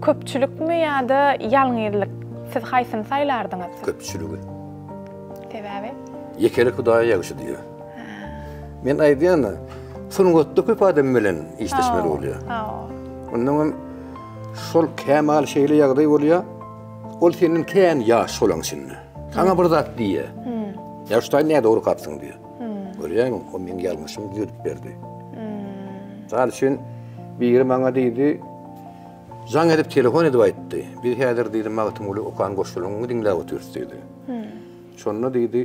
A: köpçülikmi ýa-da ýalňyzlyk? Siz haýsyny saýlardyňyz?
C: Köpçüligi.
A: Sebäbi?
C: Ýekelik Hudaýa ýagşy diýýär. Men aýdýan-da, sungatda köp adam bilen işleşmeli bolýar. Ondan hem şol kämal şeýle ýagdaý bolýar, ol senden kän ýaş bolaň içinde. Saňa bir zat diýýär. Ýa şu taý nädogry okapsyň diýýär. Görýäňmi, o meň ýalňyşymy düzedip berdi. Mysal üçin, biri maňa diýdi, jaň edip telefon edip aýtdy. Biz häzir diýdi, Magtymguly okan goşgularyňy diňläp otyrys diýdi. Şonda diýdi,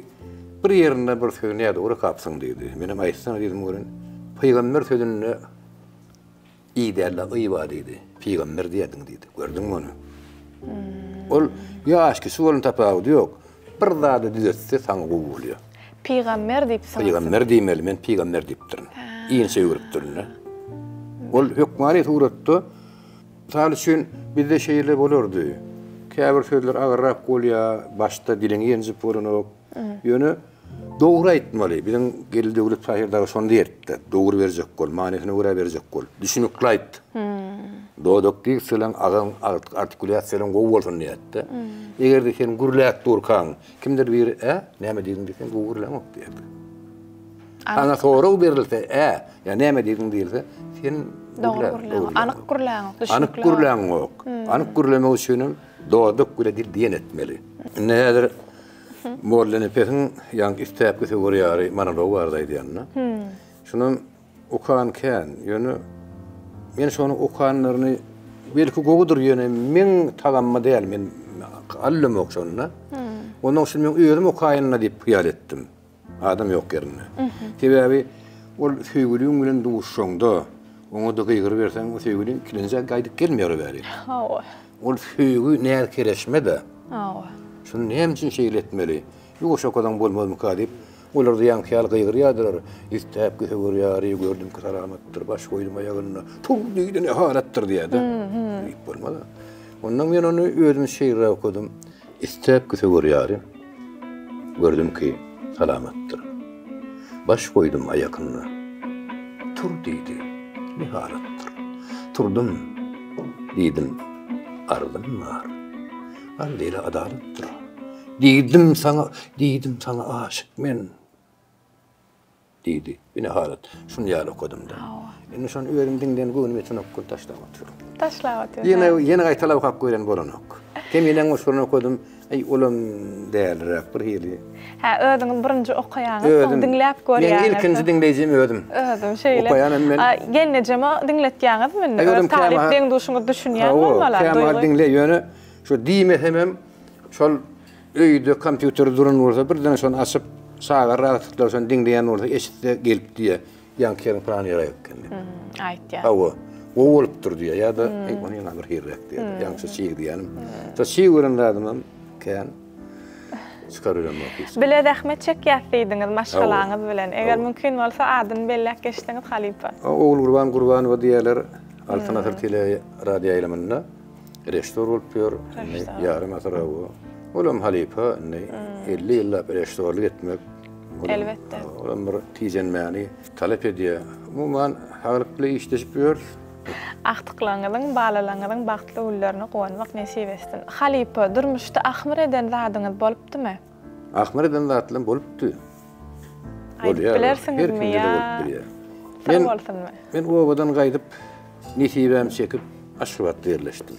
C: bir ýerinde bir sözi nädogry okapsyň diýdi. Menem aýtsana diýdim welin, pygamber sözünde I däl-de, y bar diýdi. Pygamber diýerdiň diýdi. Gördüňmi ony? Ol ýaş kişi bolan tapawudy ýok. Bir zady düzetse saňa gowy bolýar.
A: Pygamber diýipsiňiz.
C: Pygamber diýmeli, men pygamber diýipdirin. Inçe öwrüpdirin-de. Ol hökmany suratda, mysal üçin, bizde şeýle bolardy. Käbir sözler agyrrak bolýar, başda diliňi ýenjip bolanok. Ýöne Dogry aýtmaly. Biziň Geldi Döwlet Tahyr dagy şony diýerdi-de. Dogry berjek bol, manysyna görä berjek bol. Düşünikli aýt. Dodak diksiýalaň, agyň artikulýasiýalaň gowy bolsun diýerdi-de. Eger-de sen gürläp durkaň, kimdir biri, Ä, näme diýdiň diýse, gowy gürläňok diýerdi. Saňa sorag berilse, Ä, ýa näme diýdiň diýilse, sen
A: dogry gürläňok, anyk gürläňok,
C: düşünikli. Anyk gürläňok. Anyk gürlemek üçinem. Dodak bile dil diýen etmeli. Indi häzir Mollanepesiň ýaňky Istäpki söwer ýary monology barada aýdýan-da. Şunam okan kän, ýöne men şony okanlaryny belki gowudyr, ýöne meň tagamyma däl, men allamok şonda. Ondan üçin men özüm okaýyn-da diýip hyýal etdim. Adam ýok ýerinde. Sebäbi ol söýgüliň bilen duşuşaňda, oňa-da gygyryberseň, o söýgüliň ikilenji gaýdyp gelmeýär o bärik.
A: Hawa.
C: Ol söýgi näz-kereşme-de.
A: Hawa.
C: Şuny näme üçin şeýle etmeli? Ýuwaş okasaň bolmazmyka diýip, olar-da ýaňky ýaly gygyrýardylar. Istäp söwer ýary, gördüm ki salamatdyr, baş goýdum aýagyna, tur diýdi, ne halatdyr diýýär-de. Diýip bolmaz-a. Ondan men ony özüm şeýleräk okadym. Istäp ki söwer ýary, gördüm ki salamatdyr. Baş goýdum aýakyna, tur diýdi, ne halatdyr. Turdum, diýdim, arzym bar, arz eýle adalatdyr. Diýdim saňa, diýdim saňa aşyk men. Diýdi. Ine halat. Şuny ýaly okadym-da. Indi şony özüm diňlän göwnüm ýetenok, gül taşlap otyryn.
A: Taşlap otyryn.
C: Ýene, ýene gaýtalap okap gören bolanok. Keminäň goşgusyny okadym. Aý, olam dälräk bir hili.
A: Hä, özüňiz birinji okaýaňyz, soň diňläp görýäňiz.
C: Meň ilkinji diňleýjim özüm.
A: Özüm, şeýle.
C: Okaýanam men.
A: A, gelnejeme diňletýäňizmi indi? Öz talyp deň-duşuňyz düşünýän bolmaly,
C: duýgy. Kämahal diňleýär, ýöne şu diýmesemem şol Öýde kompýuter duran bolsa birden şony açyp çaga rahatlyk şony diňleýän bolsa eşitse gelip diýýär ýaňky ýeriň plany ýere eken diýip.
A: Aýtýar.
C: Hawa. Gowy bolupdyr diýýär ýa-da eý ony ýene bir hirräk diýýär. Ýaňky şu çig diýýänim. Şo çig gören zadymam kän çykar bilemok hiç.
A: Bile zähmet çekýäs diýdiňiz maşgalaňyz bilen. Eger mümkin bolsa adyny belläp geçseňiz halypa.
C: Ogulgurban Gurbanowa diýýärler Altyn asyr tele radioýaýlymynda. Režissýor bolup ýör. Indi ýarym asyr bu. Olam halypa, indi 50 ýyllap režissýorlyk etmek.
A: Elbetde.
C: Olam bir tijenmäni talap edýär. Umuman, saglyk bilen işleşip ýörüs.
A: Agtyklaryňyzyň, balalaryňyzyň bagtly günlerine guwanmak nesip etsin. Halypa, durmuşda ahmyr eden zadyňyz bolupdymy?
C: Ahmyr eden zatlarym bolupdy.
A: Aýdyp bilersiňizmi ýa syr bolsunmy?
C: Men obadan gaýdyp, nesibämi çekip, Aşgabatda ýerleşdim.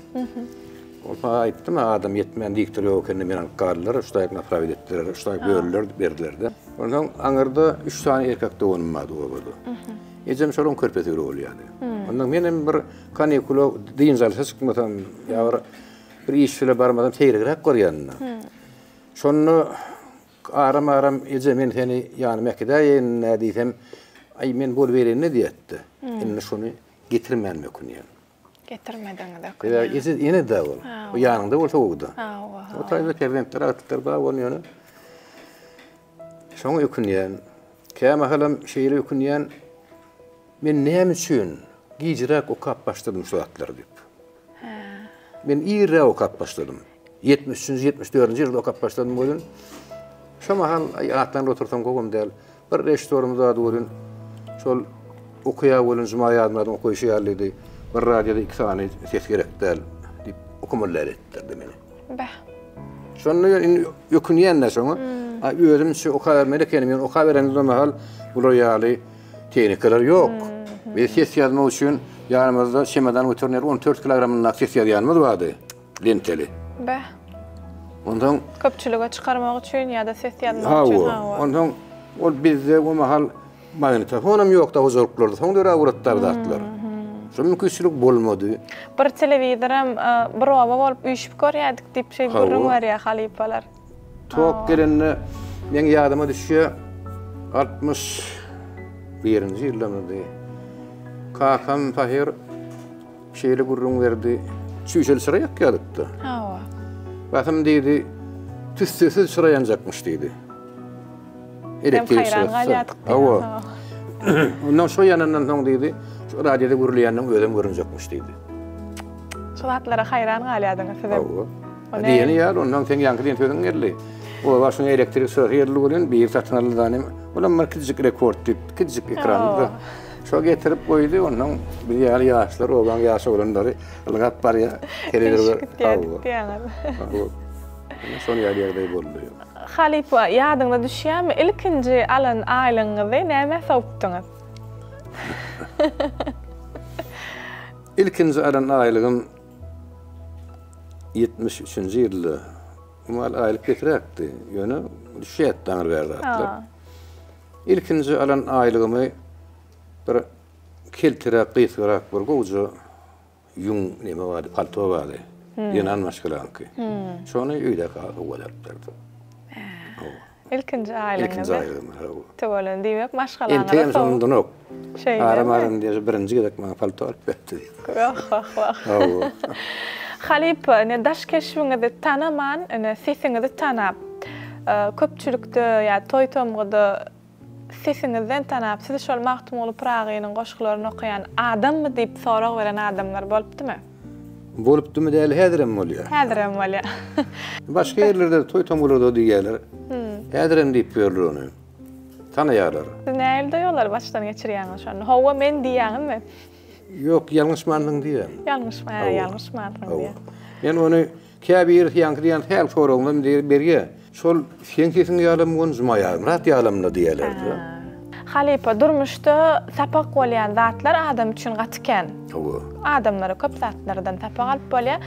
C: Ol maňa aýtdym, adam ýetmän diktor ýok ekeni, meni alyp galdylar, şu taýyk naprawit etdiler, şu taýyk böldüler, berdiler-de. Onsoň aňyrda üç sany erkek doganym bardy obada. Ejem şolaryň körpesi biri bolýardy. Ondan menem bir kanikula dynç alşa çykmasam, ýa bir bir iş bile barmasam seýregräk görýän-de. Şonda Aram-aram, Eje, men seni ýanyma äkidäýeýin-dä diýsem, Aý, men bolubereýin-le diýýärdi. Indi şony getirmänime ökünýän.
A: Getirmediňiz ökünýän.
C: Sebäbi eje ene-dä ol. O ýanyňda bolsa gowy-da.
A: Hawa.
C: O taýda perzentler, agtyklar bar bolun ýöne. Şoňa ökünýän. Kämahalam şeýle ökünýän, men näme üçin gijräk okap başladym şu zatlary diýip. Men irräk okap başladym. Ýetmiş üçünji, ýetmiş dördünji ýylda okap başladym welin, şo mahal, aý, atlanyp otursaň gowam däl. Bir režissýorymyz bardy welin, şol okaýar welin Juma Ýazmyradyň okaýşy ýalydy, bir radioda iki sany ses gerek däl diýip okamaly däl etdirdi meni.
A: Beh.
C: Şonda ýöne indi ökünýän-dä şoňa. A özümçe okabermeli ekenim, ýöne okaberenimde mahal bular ýaly tehnikalar ýok. Biz ses ýazmak üçin ýanymyzda çemodan götürner 14 kilogramyndaky ses ýazýanymyz bardy. Lenteli.
A: Beh.
C: Onsoň
A: köpçülige çykarmak üçin ýa-da ses ýazmak üçin
C: hawa. Onsoň ol bizde o mahal magnitofonam ýokdy hojalyklarda. Soň döräp ugrady bu zatlar. Şo mümkinçilik bolmady.
A: Bir telewizoram bir oba bolup üýşüp görýärdik diýip şeý gürrüň berýär halypalar.
C: Tok gelende meň ýadyma düşýär 61-nji ýyllarmydy. Kakam pahyr Şeýle gürrüň berdi, Çüýşeli çyra ýakýardyk-da.
A: Hawa.
C: Basym diýdi, tüssesiz çyra ýanjakmyş diýdi.
A: Elektrik çyrasy. Haýran galýardyk.
C: Hawa. Ondan şo ýanandan soň diýdi, şu radioda gürleýäniň özem görünjekmiş diýdi.
A: Şu zatlara haýran galýardyňyz sizem.
C: Hawa. Diýeni ýaly, ondan seň ýaňky diýen sözüň geldi. Oba şuň elektrik çyrasy geldi welin, biri satyn aldy da, olam bir kiçijik rekord diýip, kiçijik ekrandy-da. Şo getirip goýdy, onnoň biz ýaly ýaşlar, obaň ýaş oglanlary ylgap barýar, telewizor
A: diýýäňiz.
C: Ine şol ýaly ýagdaý boldy.
A: Halypa, ýadyňyza düşýärmi, ilkinji alan aýlygyňyzy nämä sowupdyňyz?
C: Ilkinji alan aýlygym. 73-nji ýylda mal aýlyk getiräkdi. Ýöne düşýärdi aňry bäri zatlar. Ilkinji alan aýlygymy bir kelteräk, gysgarak bir gowja ýüň neme bardy, palto bardy. Zenan maşgalaňky. Şony öýdäki sowgat alyp berdim.
A: Ilkinji aýlygyňyzy?
C: Ilkinji aýlygymy, hawa.
A: Tüweleme, diýmek maşgalaňyza
C: Entegem şony undanok.
A: Şeýlemi?
C: Aram-aram diýýär, birinji gezek maňa palto alyp berdi diýip.
A: Wah, wah, wah.
C: Hawa.
A: Halypa, ine daş keşbiňizi tanaman, ine sesiňizi tanap, köpçülikde ýa toý-tomguda Sesiňizden tanap, siz şol Magtymguly Pyragynyň goşgularyny okaýan adammy diýip sorag beren adamlar bolupdymy?
C: Bolupdymy däl, häzirem bolýar.
A: Häzirem bolýar.
C: Başga ýerlerde toý-tomgularda diýýärler. Häzirem diýip ýörler ony. Tanaýarlar.
A: Siz nähili duýgulary başdan geçirýäňiz şonda? Hawa, men diýýäňizmi?
C: Ýok, ýalňyşmansyň diýýän.
A: Ýalňyşma, ýalňyşmansyň diýýän.
C: Men ony Käbirisi ýaňky diýen sähel soragyňam berýä. Şol seň sesiň ýalam gon Juma Ýarmyrat ýalamda diýýäler-de.
A: Halypa, durmuşda sapak bolýan zatlar adam üçin gaty kän.
C: Hawa.
A: Adamlara köp zatlardan sapak alyp bolýar.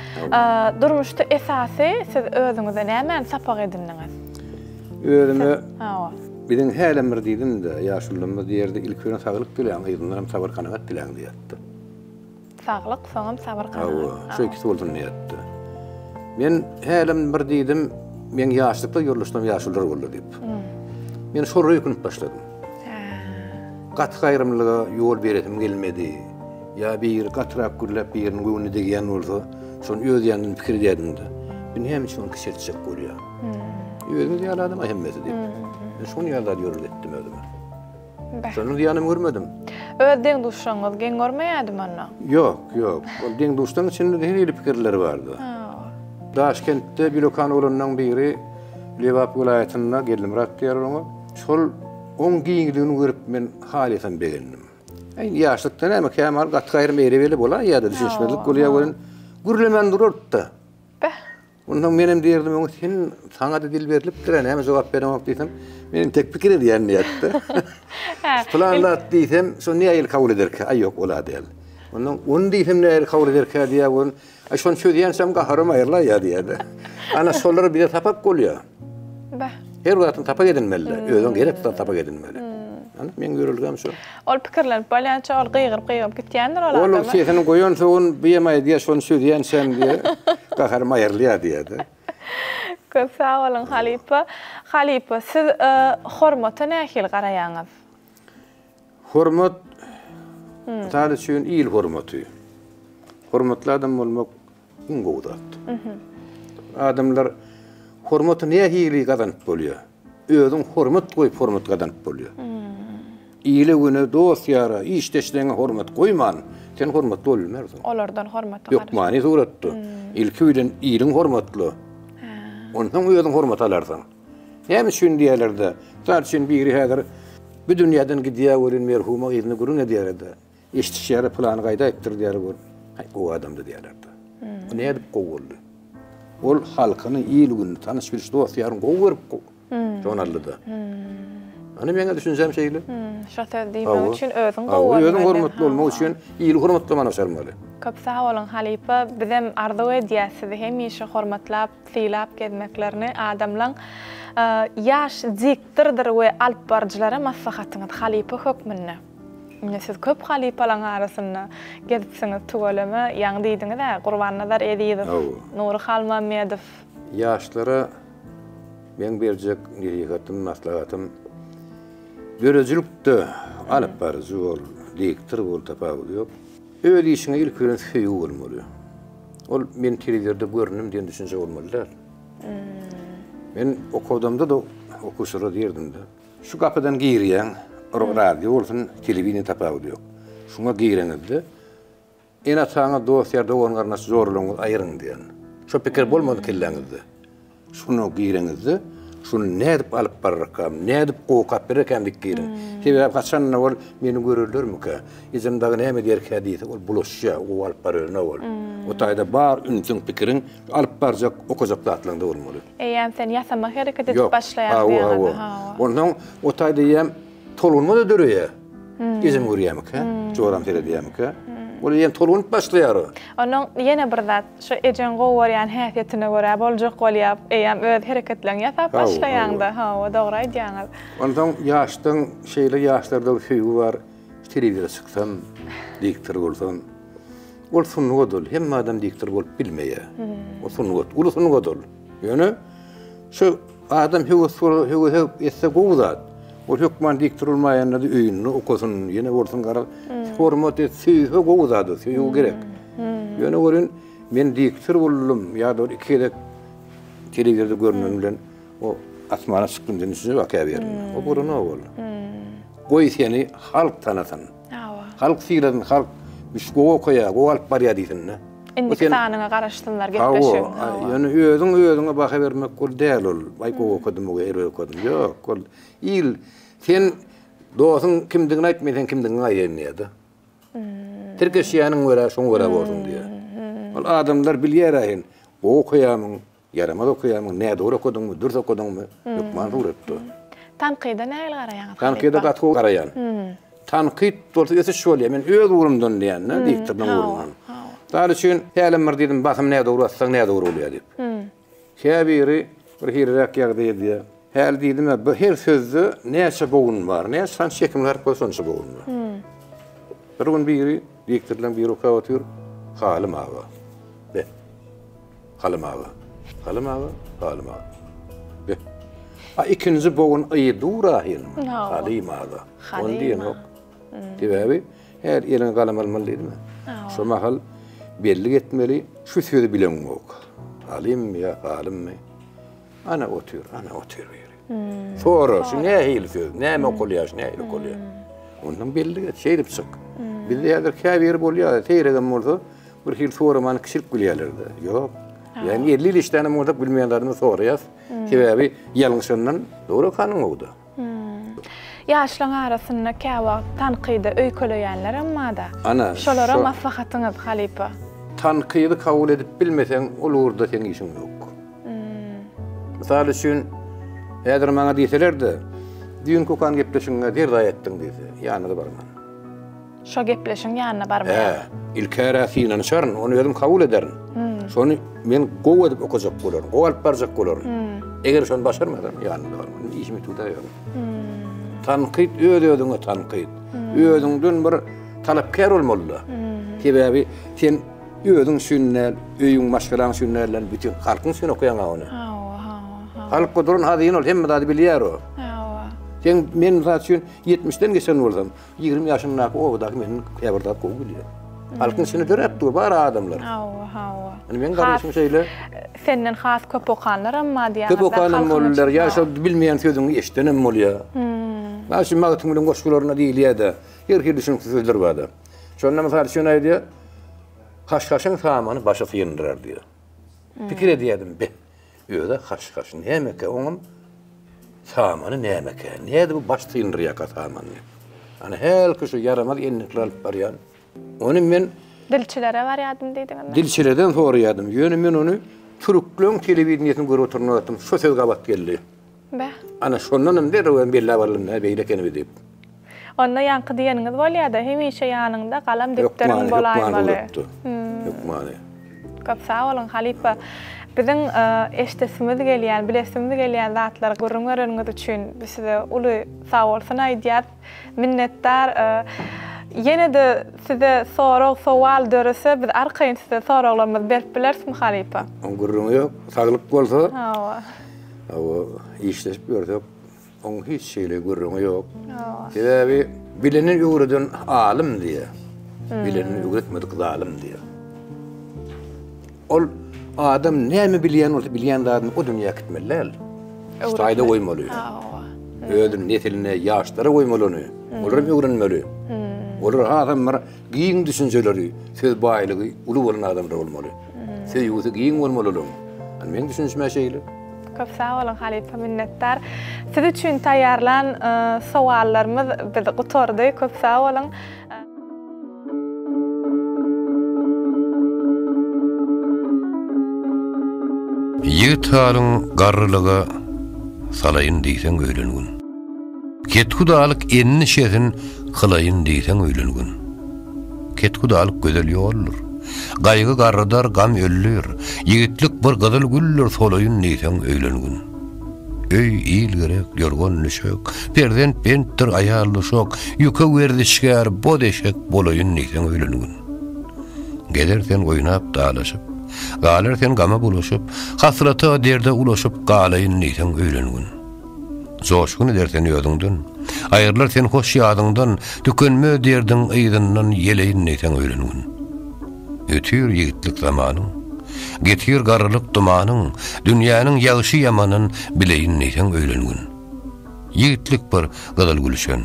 A: Durmuşda esasy siz özüňize nämäni sapak edindiňiz?
C: Özüme
A: Hawa.
C: Biziň hälem bir diýdim-de, ýaşulymyz diýerdi, ilki bilen saglyk diläň, yzyndanam sabyr-kanagat diläň diýerdi.
A: Saglyk, soňam sabyr kanagat.
C: Hawa, şu ikisi bolsun diýýärdi. Men hälem bir diýdim, meň ýaşlykda ýoldaşlarym ýaşulular boldy diýip. Men şolara ýükünip başladym. Gaty gaýrymlyga ýol beresim gelmedi. Ýa biri gatyrak gürläp biriniň göwnüne degýän bolsa, şony öz ýanyndan pikir edýärdim-de. Bu näme üçin ony kiçeltjek bolýar? Özümiz ýaly adam-a hemmesi diýip. Men şony ýaly zat ýörelge etdim özüme. Şondan zyýanam görmedim.
A: Öz deň-duşlaryňyz geň görmeýärdimi onda?
C: Ýok, ýok. Ol deň-duşlaryň içinde-de her hili pikirler bardy. Daşkentde bilokan oglanlaryň biri Lebap welaýatynda Geldimyrat diýýärler oňa. Şol oň giňligini görüp men halysam begendim. Indi ýaşlykda näme kämahal gaty-gaýrym eýle-beýle bolaýýar-da, düşünişmezlik bolýar welin, gürlemän durardy-da.
A: Beh.
C: Onsoň menem diýerdim oňa, sen saňa-da dil berlipdir-ä, näme jogap bereňok diýsem, men entek pikir edýän diýerdi. Pylan zat diýsem, şony nähili kabul ederkä? Aý ýok, ol-a däl. Ondan ony diýsem nähili kabul ederkä diýýär welin, aý şony çözýänçäm gaharym aýrylaýýar diýýär-de. Ana şolar bize sapak bolýar.
A: Beh.
C: Her zatdan sapak edinmeli-de, özüň gerek zat sapak edinmeli. Ana meň ýörelgäm şo.
A: Ol pikirlenip bolýança ol gygyryp-gygyryp gitýändir ol adama.
C: Ol sesini goýansoň bu hem aýdýar, şony çözýänçäm diýýär, gaharym aýrylýar diýýär-de.
A: Köp sag boluň halypa. Halypa siz hormata nähili garaýaňyz?
C: Hormat, mysal üçin il hormaty. Hormatly adam bolmak iň gowy zat. Adamlar hormaty nähili gazanyp bolýar? Özüň hormat goýup hormat gazanyp bolýar. Ile-güne, dost-ýara, işdeşleriňe hormat goýman, sen hormatly bolup bilmersiň.
A: Olardan hormaty garaşyp.
C: Hökmany suratda. Ilki bilen iliň hormatla. Onsoň özüň hormat alarsyň. Näme üçin diýerler-de, mysal üçin biri häzir bu dünýäden gidýär welin merhuma yzyny gürrüň edýär-de. Eşidişýärler pylany gaýdaýypdyr diýýär ol. Haý, gowy adamdy diýýärler-de. O nädip gowy boldy? Ol halkyny, il-gününi, tanyş-biliş, dost-ýaryny gowy görüp şony aldy-da. Ana meň düşünjäm şeýle.
A: Şo söz diýmek üçin özüň gowy bolmaly.
C: Özüň hormatly bolmak üçin ili hormatlamany başarmaly.
A: Köp sag boluň halypa, bizem arzuw edýäs sizi hemişe hormatlap, sylap gezmeklerini adamlaň. Ýaş diktordyr we alypbaryjylara maslahatyňyz halypa hökmünde. Indi siz köp halypalaň arasynda gezipsiňiz tüweleme, ýaňy diýdiňiz-ä, Gurbannazar Ezizow, Nury Halmammedow.
C: Ýaşlara meň berjek nesihatym, maslahatym, döredijilikde alyp baryjy bol, diktor bol tapawudy ýok. Öz işiňe ilki bilen söýgi bolmaly. Ol men telewizorda göründim diýen düşünje bolmaly däl. Men okadamda-da okuwçylara diýerdim-de. Şu gapydan girýäň, radio bolsun, telewideniýe tapawudy ýok. Şuňa gireňizde, ene-ataňyz, dost-ýar, dogan-garyndaş, joralaryňyzy aýyryň diýen. Şo pikir bolmady kelläňizde. Şuňa gireňizde, şuny nädip alyp bararkam, nädip gowy okap bererkäm diýip giriň. Sebäbi haçanda ol meni görerlermikä, ejem dagy näme diýerkä diýse, ol bulaşýar, gowy alyp baryberenok ol. O taýda bar ünsüň, pikiriň alyp barjak, okajak zatlaryňda bolmaly.
A: Eýýäm sen ýasama hereket edip başlaýaň
C: diýýäňiz. Hawa. Onsoň o taýda eýýäm tolgunma-da döreýär. Ejem görýärmikä? Joram seredýärmikä? Ol eýýäm tolgunyp başlaýar o.
A: Onnoň ýene bir zat, şo ejeň gowy görýän häsiýetine görä boljak bolýar, eýýäm öz hereketleňi ýasap başlaýaňda. Hawa, dogry aýdýaňyz.
C: Onsoň ýaşdan şeýle ýaşlarda bir söýgi bar, telewizora çyksam, diktor bolsam. Ol sungat ol, hemme adam diktor bolup bilmeýär. O sungat, uly sungat ol. Ýöne şu adam höwes höwes etse gowy zat. Ol hökman diktor bolmaýanda-da öýünde okasyn, ýene bolsun garaz. Hormat et, söýse gowy zat, söýgi gerek. Ýöne welin men diktor boldum ýa-da bir iki gezek telewizorda görünen bilen o asmana çykdym diýen düşünje bar käbirinde. O bolanok ol. Goý seni halk tanasyn. Halk sylasyn, halk şu gowy okaýar, gowy alyp barýar diýsin-de.
A: Indiki sanyňa garaşsynlar gepleşigiň.
C: Hawa, ýöne özüň özüňe baha bermek ol däl ol. Aý gowy okadym, erbet okadym. Ýok, ol il sen dostuň kimdigini aýt, men seň kimdigiňi aýdaýyn diýýär-de. Tirkeşýäniň görä, şoňa görä borsuň diýýär. Ol adamlar bilýär-ä sen gowy okaýarmyň, Ýaramaz okaýarmyň, nädogry okadyňmy, dürs okadyňmy, hökman suratda.
A: Tankyda nähili garaýaňyz halypa?
C: Tankyda gaty gowy garaýan. Tankyt bolsa ösüş bolýar. Men öz ugrumdan diýýän-de, diktorlaryň ugrundan. Mysal üçin, hälem bir diýdim, basym nädogry bassaň nädogry bolýar diýip. Käbiri bir hiliräk ýagdaý edýär. Häli diýdim-ä, bu her sözde näçe bogun bar, näçe sany çekimli harp bolsa şonça bogun bar. Bir gün biri, diktorlaryň biri okap otyr, Halym aga. Be. Halym aga. Halym aga, Halym aga. Be. A ikinji bogun y dur ahyn. Halym aga. Ony diýenok. Sebäbi her eliňe galam almaly diýdimi? Şo mahal bellik etmeli, şu sözi bileňok. Halymmy ýa Halymmy? Ana otyr, ana otyr biri. Sora, şu nähili söz, näme okalýar, şu nähili okalýar? Ondan bellik et, şeýdip çyk. Bizde häzir käbiri bolýar, seýregem bolsa, Bir hili soramany kiçilik bilýärler-de. Ýok. Ýagny 50 ýyl işlänem bolsak bilmeýän zadymyzy soraýas. Sebäbi ýalňyşandan dogry okanyň gowuda.
A: Ýaşlaň arasynda käwagt tankyda öýkeleýänlerem bar-da.
C: Ana,
A: Şolara maslahatyňyz, halypa?
C: Tankydy kabul edip bilmeseň, ol ugurda seň işiň ýok. Mysal üçin, häzir maňa diýseler-de, düýnki okan gepleşigiňe zer zaýa etdiň diýse, ýanyna-da barman.
A: Şo gepleşigiň ýanyna barmaýar.
C: Hä, ilk-ä synanyşaryn, ony özüm kabul ederin. Şony men gowy edip okajak bolaryn, gowy alyp barjak bolaryn. Eger şony başarmasam, ýanyna barman. Işim ýitip gider ýöne. Tankyt öz-özüňe tankyt. Özüňden bir talapkär bolmaly-da. Sebäbi sen özüň üçin däl, öýüň, maşgalaň üçin däl, bütin halkyň üçin okaýaň-a ony.
A: Hawa, hawa, hawa.
C: Halk bu duran hazyna ol, hemme zady bilýär o.
A: Hawa.
C: Sen men mysal üçin ýetmişden geçen bolsam, 20 ýaşyndaky obadaky menden käbir zat gowy bilýär. Halkyň içinde döräp dur bar adamlar.
A: Hawa, hawa.
C: Indi meň garaýşym şeýle.
A: Senden has köp okanlaram bar diýýäňiz.
C: Köp okanam bolýar, ýa şol bilmeýän sözüňi eşidenem bolýar. Mysal üçin Magtymgulyň goşgularynda diýilýär-de, her hili düşüniksiz sözler bar-da. Şonda mysal üçin aýdýar, Haşhaşyň samany başy syndyrar diýýär. Pikir edýärdim, be, Özi haş-haş nämekä oňam samany nämekä? Nädip bu baş syndyrýarka samany? Ana hälki şu ýaramaz endikler alyp barýan. Ony men
A: Dilçilere barýardym diýdiňizmi?
C: Dilçilerden soraýardym. Ýöne men ony türkleň telewideniýesini görüp oturan wagtym şo söz gabat geldi.
A: Beh.
C: Ana şondanam derrew hem belläp aldym nä beýle ekeni bi diýip.
A: Onda ýaňky diýeniňiz bolýada, hemişe ýanyňda galam depderiň
C: Hökmany, hökmany
A: bolaýmaly.
C: suratda. Hökmany.
A: Köp sag boluň halypa. Biziň eşdesimiz gelýän, bilesimiz gelýän zatlary gürrüň bereniňiz üçin biz size uly sagbolsun aýdýas. Minnetdar. Ýene-de size sorag, sowal dörese biz arkaýyn size soraglarymyzy berip bilerismi halypa?
C: Oň gürrüňi ýok. Saglyk bolsa.
A: Hawa.
C: Hawa, işleşip ýörsek. Oň hiç şeýle gürrüňi ýok. Sebäbi bileni öwreden alym diýýär. Bilenini öwretmedik zalym diýýär. Ol adam näme bilýän bolsa bilýän zadyny o dünýä äkitmeli däl. Şu taýda goýmaly. Öz nesiline, ýaşlara goýmaly ony. Olar hem öwrenmeli. Olar hasam bir giň düşünjeleri, söz baýlygy uly bolan adamlar bolmaly. Söýgüsi giň bolmaly olaryň. Meň düşünişim-ä şeýle.
A: Köp sag boluň halypa minnetdar. Siz üçin taýýarlan sowallarymyz biz gutardy. Köp sag boluň.
B: Ýigit halyň garrylyga salaýyn diýseň öýlengin. Kethudalyk enni şesin kylaýyn diýseň öýlengin. kethudalyk gözel ýoldur. Gaýgy garradar, gam öldür. Ýigitlik bir gyzyl güldür, solaýyn diýseň öýlengin. Öý, il gerek, ýorgan, düşek, perzent bentdir, aýal duşak, ýüke werzişgär, boz eşek bolaýyn diýseň öýlengin. Gezer sen oýnap, dalaşyp, galar sen gama bulaşyp, hasrata, derde ulaşyp galaýyn diýseň öýlengin. Joşgun eder sen özüňden, aýrylar sen hoş ýadyňdan, tükenmez derdiň yzyndan ýeleýin diýseň öýlengin. Ötür ýigitlik zamanyň, getir garrylyk dumanyň, dünýäniň ýagşy-ýamanyn bileýin diýseň öýlengin. Ýigitlik bir gyzyl gülşen,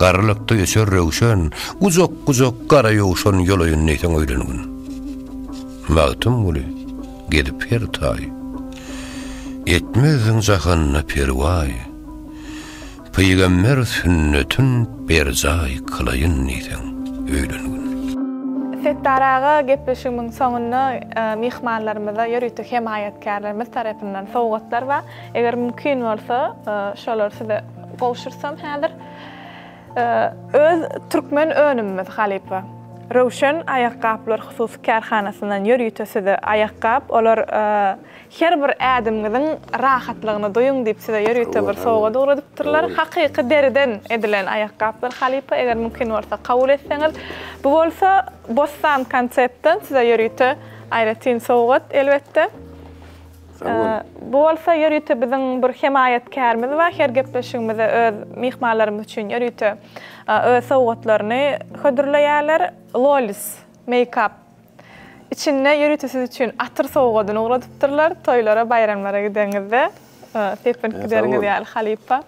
B: garrylykda öçer röwşen, gujak-gujak gara ýowşan ýolaýyn diýseň öýlengin. Magtymguly gezip her taý, Etmezdiň jahanda perwaý, Pygamber sünnetin berjaý kylaýyn diýseň, öýlengin.
A: Setdar aga gepleşigimiň soňunda myhmanlarymyza ýörite hemaýatkärlerimiz tarapyndan sowgatlar bar. Eger mümkin bolsa, şolary size gowşursam häzir. Öz türkmen önümimiz halypa. Röwşen aýakgaplar hususy kärhanasyndan ýörite size aýakgap. Olar her bir ädimiňiziň rahatlygyny duýuň diýip size ýörite bir sowgat ugradypdyrlar. Hakyky deriden edilen aýakgaplar halypa, eger mümkin bolsa kabul etseňiz. Bu bolsa Bossan konseptden size ýörite aýratyn sowgat elbetde.
C: Sag bol.
A: Bu bolsa ýörite biziň bir hemaýatkärimiz bar. Her gepleşigimize öz myhmanlarymyz üçin ýörite öz sowgatlaryny hödürleýärler. Lolis Makeup içinde ýörite siz üçin atyr sowgadyny ugradypdyrlar. Toýlara, baýramlara gideňizde sepinip gideriňiz ýaly halypa.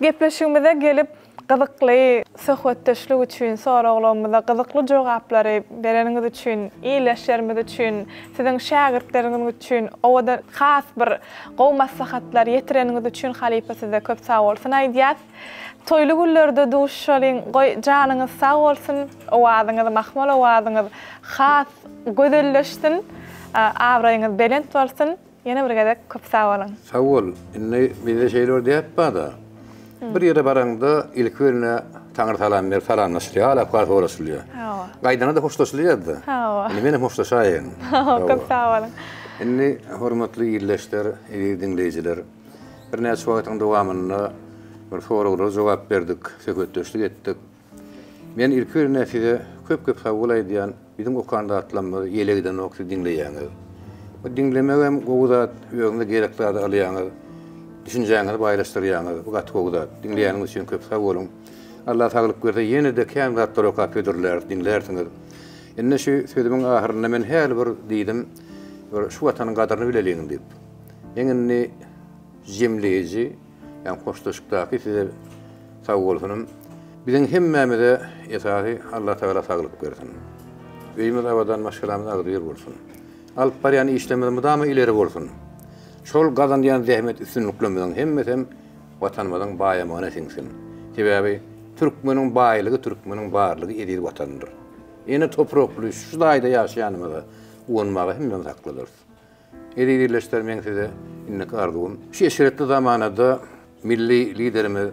A: Gepleşigimize gelip Gyzykly söhbetdeşlik üçin, soraglarymyza gyzykly jogaplary bereniňiz üçin, ildeşlerimiz üçin, siziň şägirtleriňiz üçin owadan has bir gowy maslahatlar ýetireniňiz üçin halypa size köp sagbolsun aýdýas. Toýly günlerde duşuşalyň, goý janyňyz sag bolsun, owazyňyz mahmal owazyňyz has gözelleşsin, abraýyňyz belent bolsun. Ýene bir gezek köp sag boluň.
C: Sag bol. Indi bizde şeýle bir däp bar-da. Bir ýere baraňda ilki bilen Taňry salam berip salamlaşylýar, hal-ahwal soraşylýar.
A: Hawa.
C: Gaýdanda-da hoşlaşylýar-da.
A: Hawa.
C: Indi menem hoşlaşaýyn.
A: Hawa, köp sag boluň.
C: Indi hormatly ildeşler, eziz diňleýjiler, birnäçe wagtyň dowamynda bir soraglara jogap berdik, söhbetdeşlik etdik. Men ilki bilen size köp-köp sagbol aýdýan, biziň okan zatlarymyz ýele gidenok siz diňleýäňiz. Bu diňlemegem gowy zat, özüňize gerek zady alýaňyz, düşünjäňizi baýlaşdyrýaňyz, bu gaty gowy zat. Diňleýäniňiz üçin köp sag boluň. Allah saglyk berse ýene-de kän zatlar okap hödürläris, diňlärsiňiz. Indi şu sözümiň ahyrynda men häli bir diýdim, bir şu watanyň gadyryny bileliň diýip. Meň indi jemleýji, ýagny hoşlaşykdaky size Sag bolsunam. Biziň hemmämize esasy Allatagala saglyk bersin. Öýümiz abadan, maşgalamyz agzybir bolsun. Alyp barýan işlerimiz mydama ileri bolsun. Şol gazanýan zähmet üstünliklerimiziň hemmesem Watanymyzyň baýamagyna siňsin. Sebäbi türkmeniň baýlygy, türkmeniň barlygy eziz Watandyr. Ene toprakly şu jaýda ýaşaýanymyza guwanmaga hemmämiz haklydyrys. Eziz ildeşler meň size indiki arzuwym, şu eşretli zamanada Milli Liderimiz,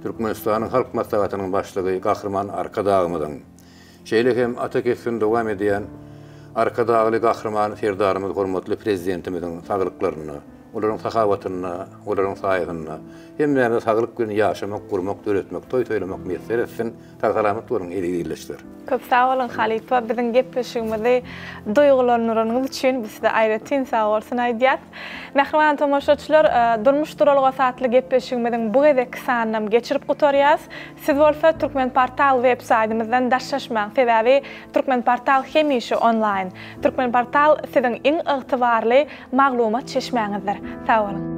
C: Türkmenistanyň Halk Maslahatynyň Başlygy Gahryman Arkadagymyzyň, şeýle hem ata kesbini dowam edýän Arkadagly Gahryman Serdarymyz hormatly Prezidentimiziň saglyklarynda, olaryň sahawatynda, olaryň saýasynda hemmämize saglyk bilen ýaşamak, gurmak, döretmek, toý toýlamak miýesser etsin! Sag-salamat boluň eziz ildeşler.
A: Köp sag boluň halypa biziň gepleşigimizi duýgulandyranyňyz üçin biz size aýratyn sag bolsun aýdýas. Mähriban tomaşaçylar Durmuş duralgasy atly gepleşigimiziň bu gezekki sanynam geçirip gutarýas. Siz bolsa Türkmenportal web saýdymyzdan daşlaşmaň sebäbi Türkmenportal hemişe onlaýn. Türkmenportal siziň iň ygtybarly maglumat çeşmäňizdir. Sag boluň.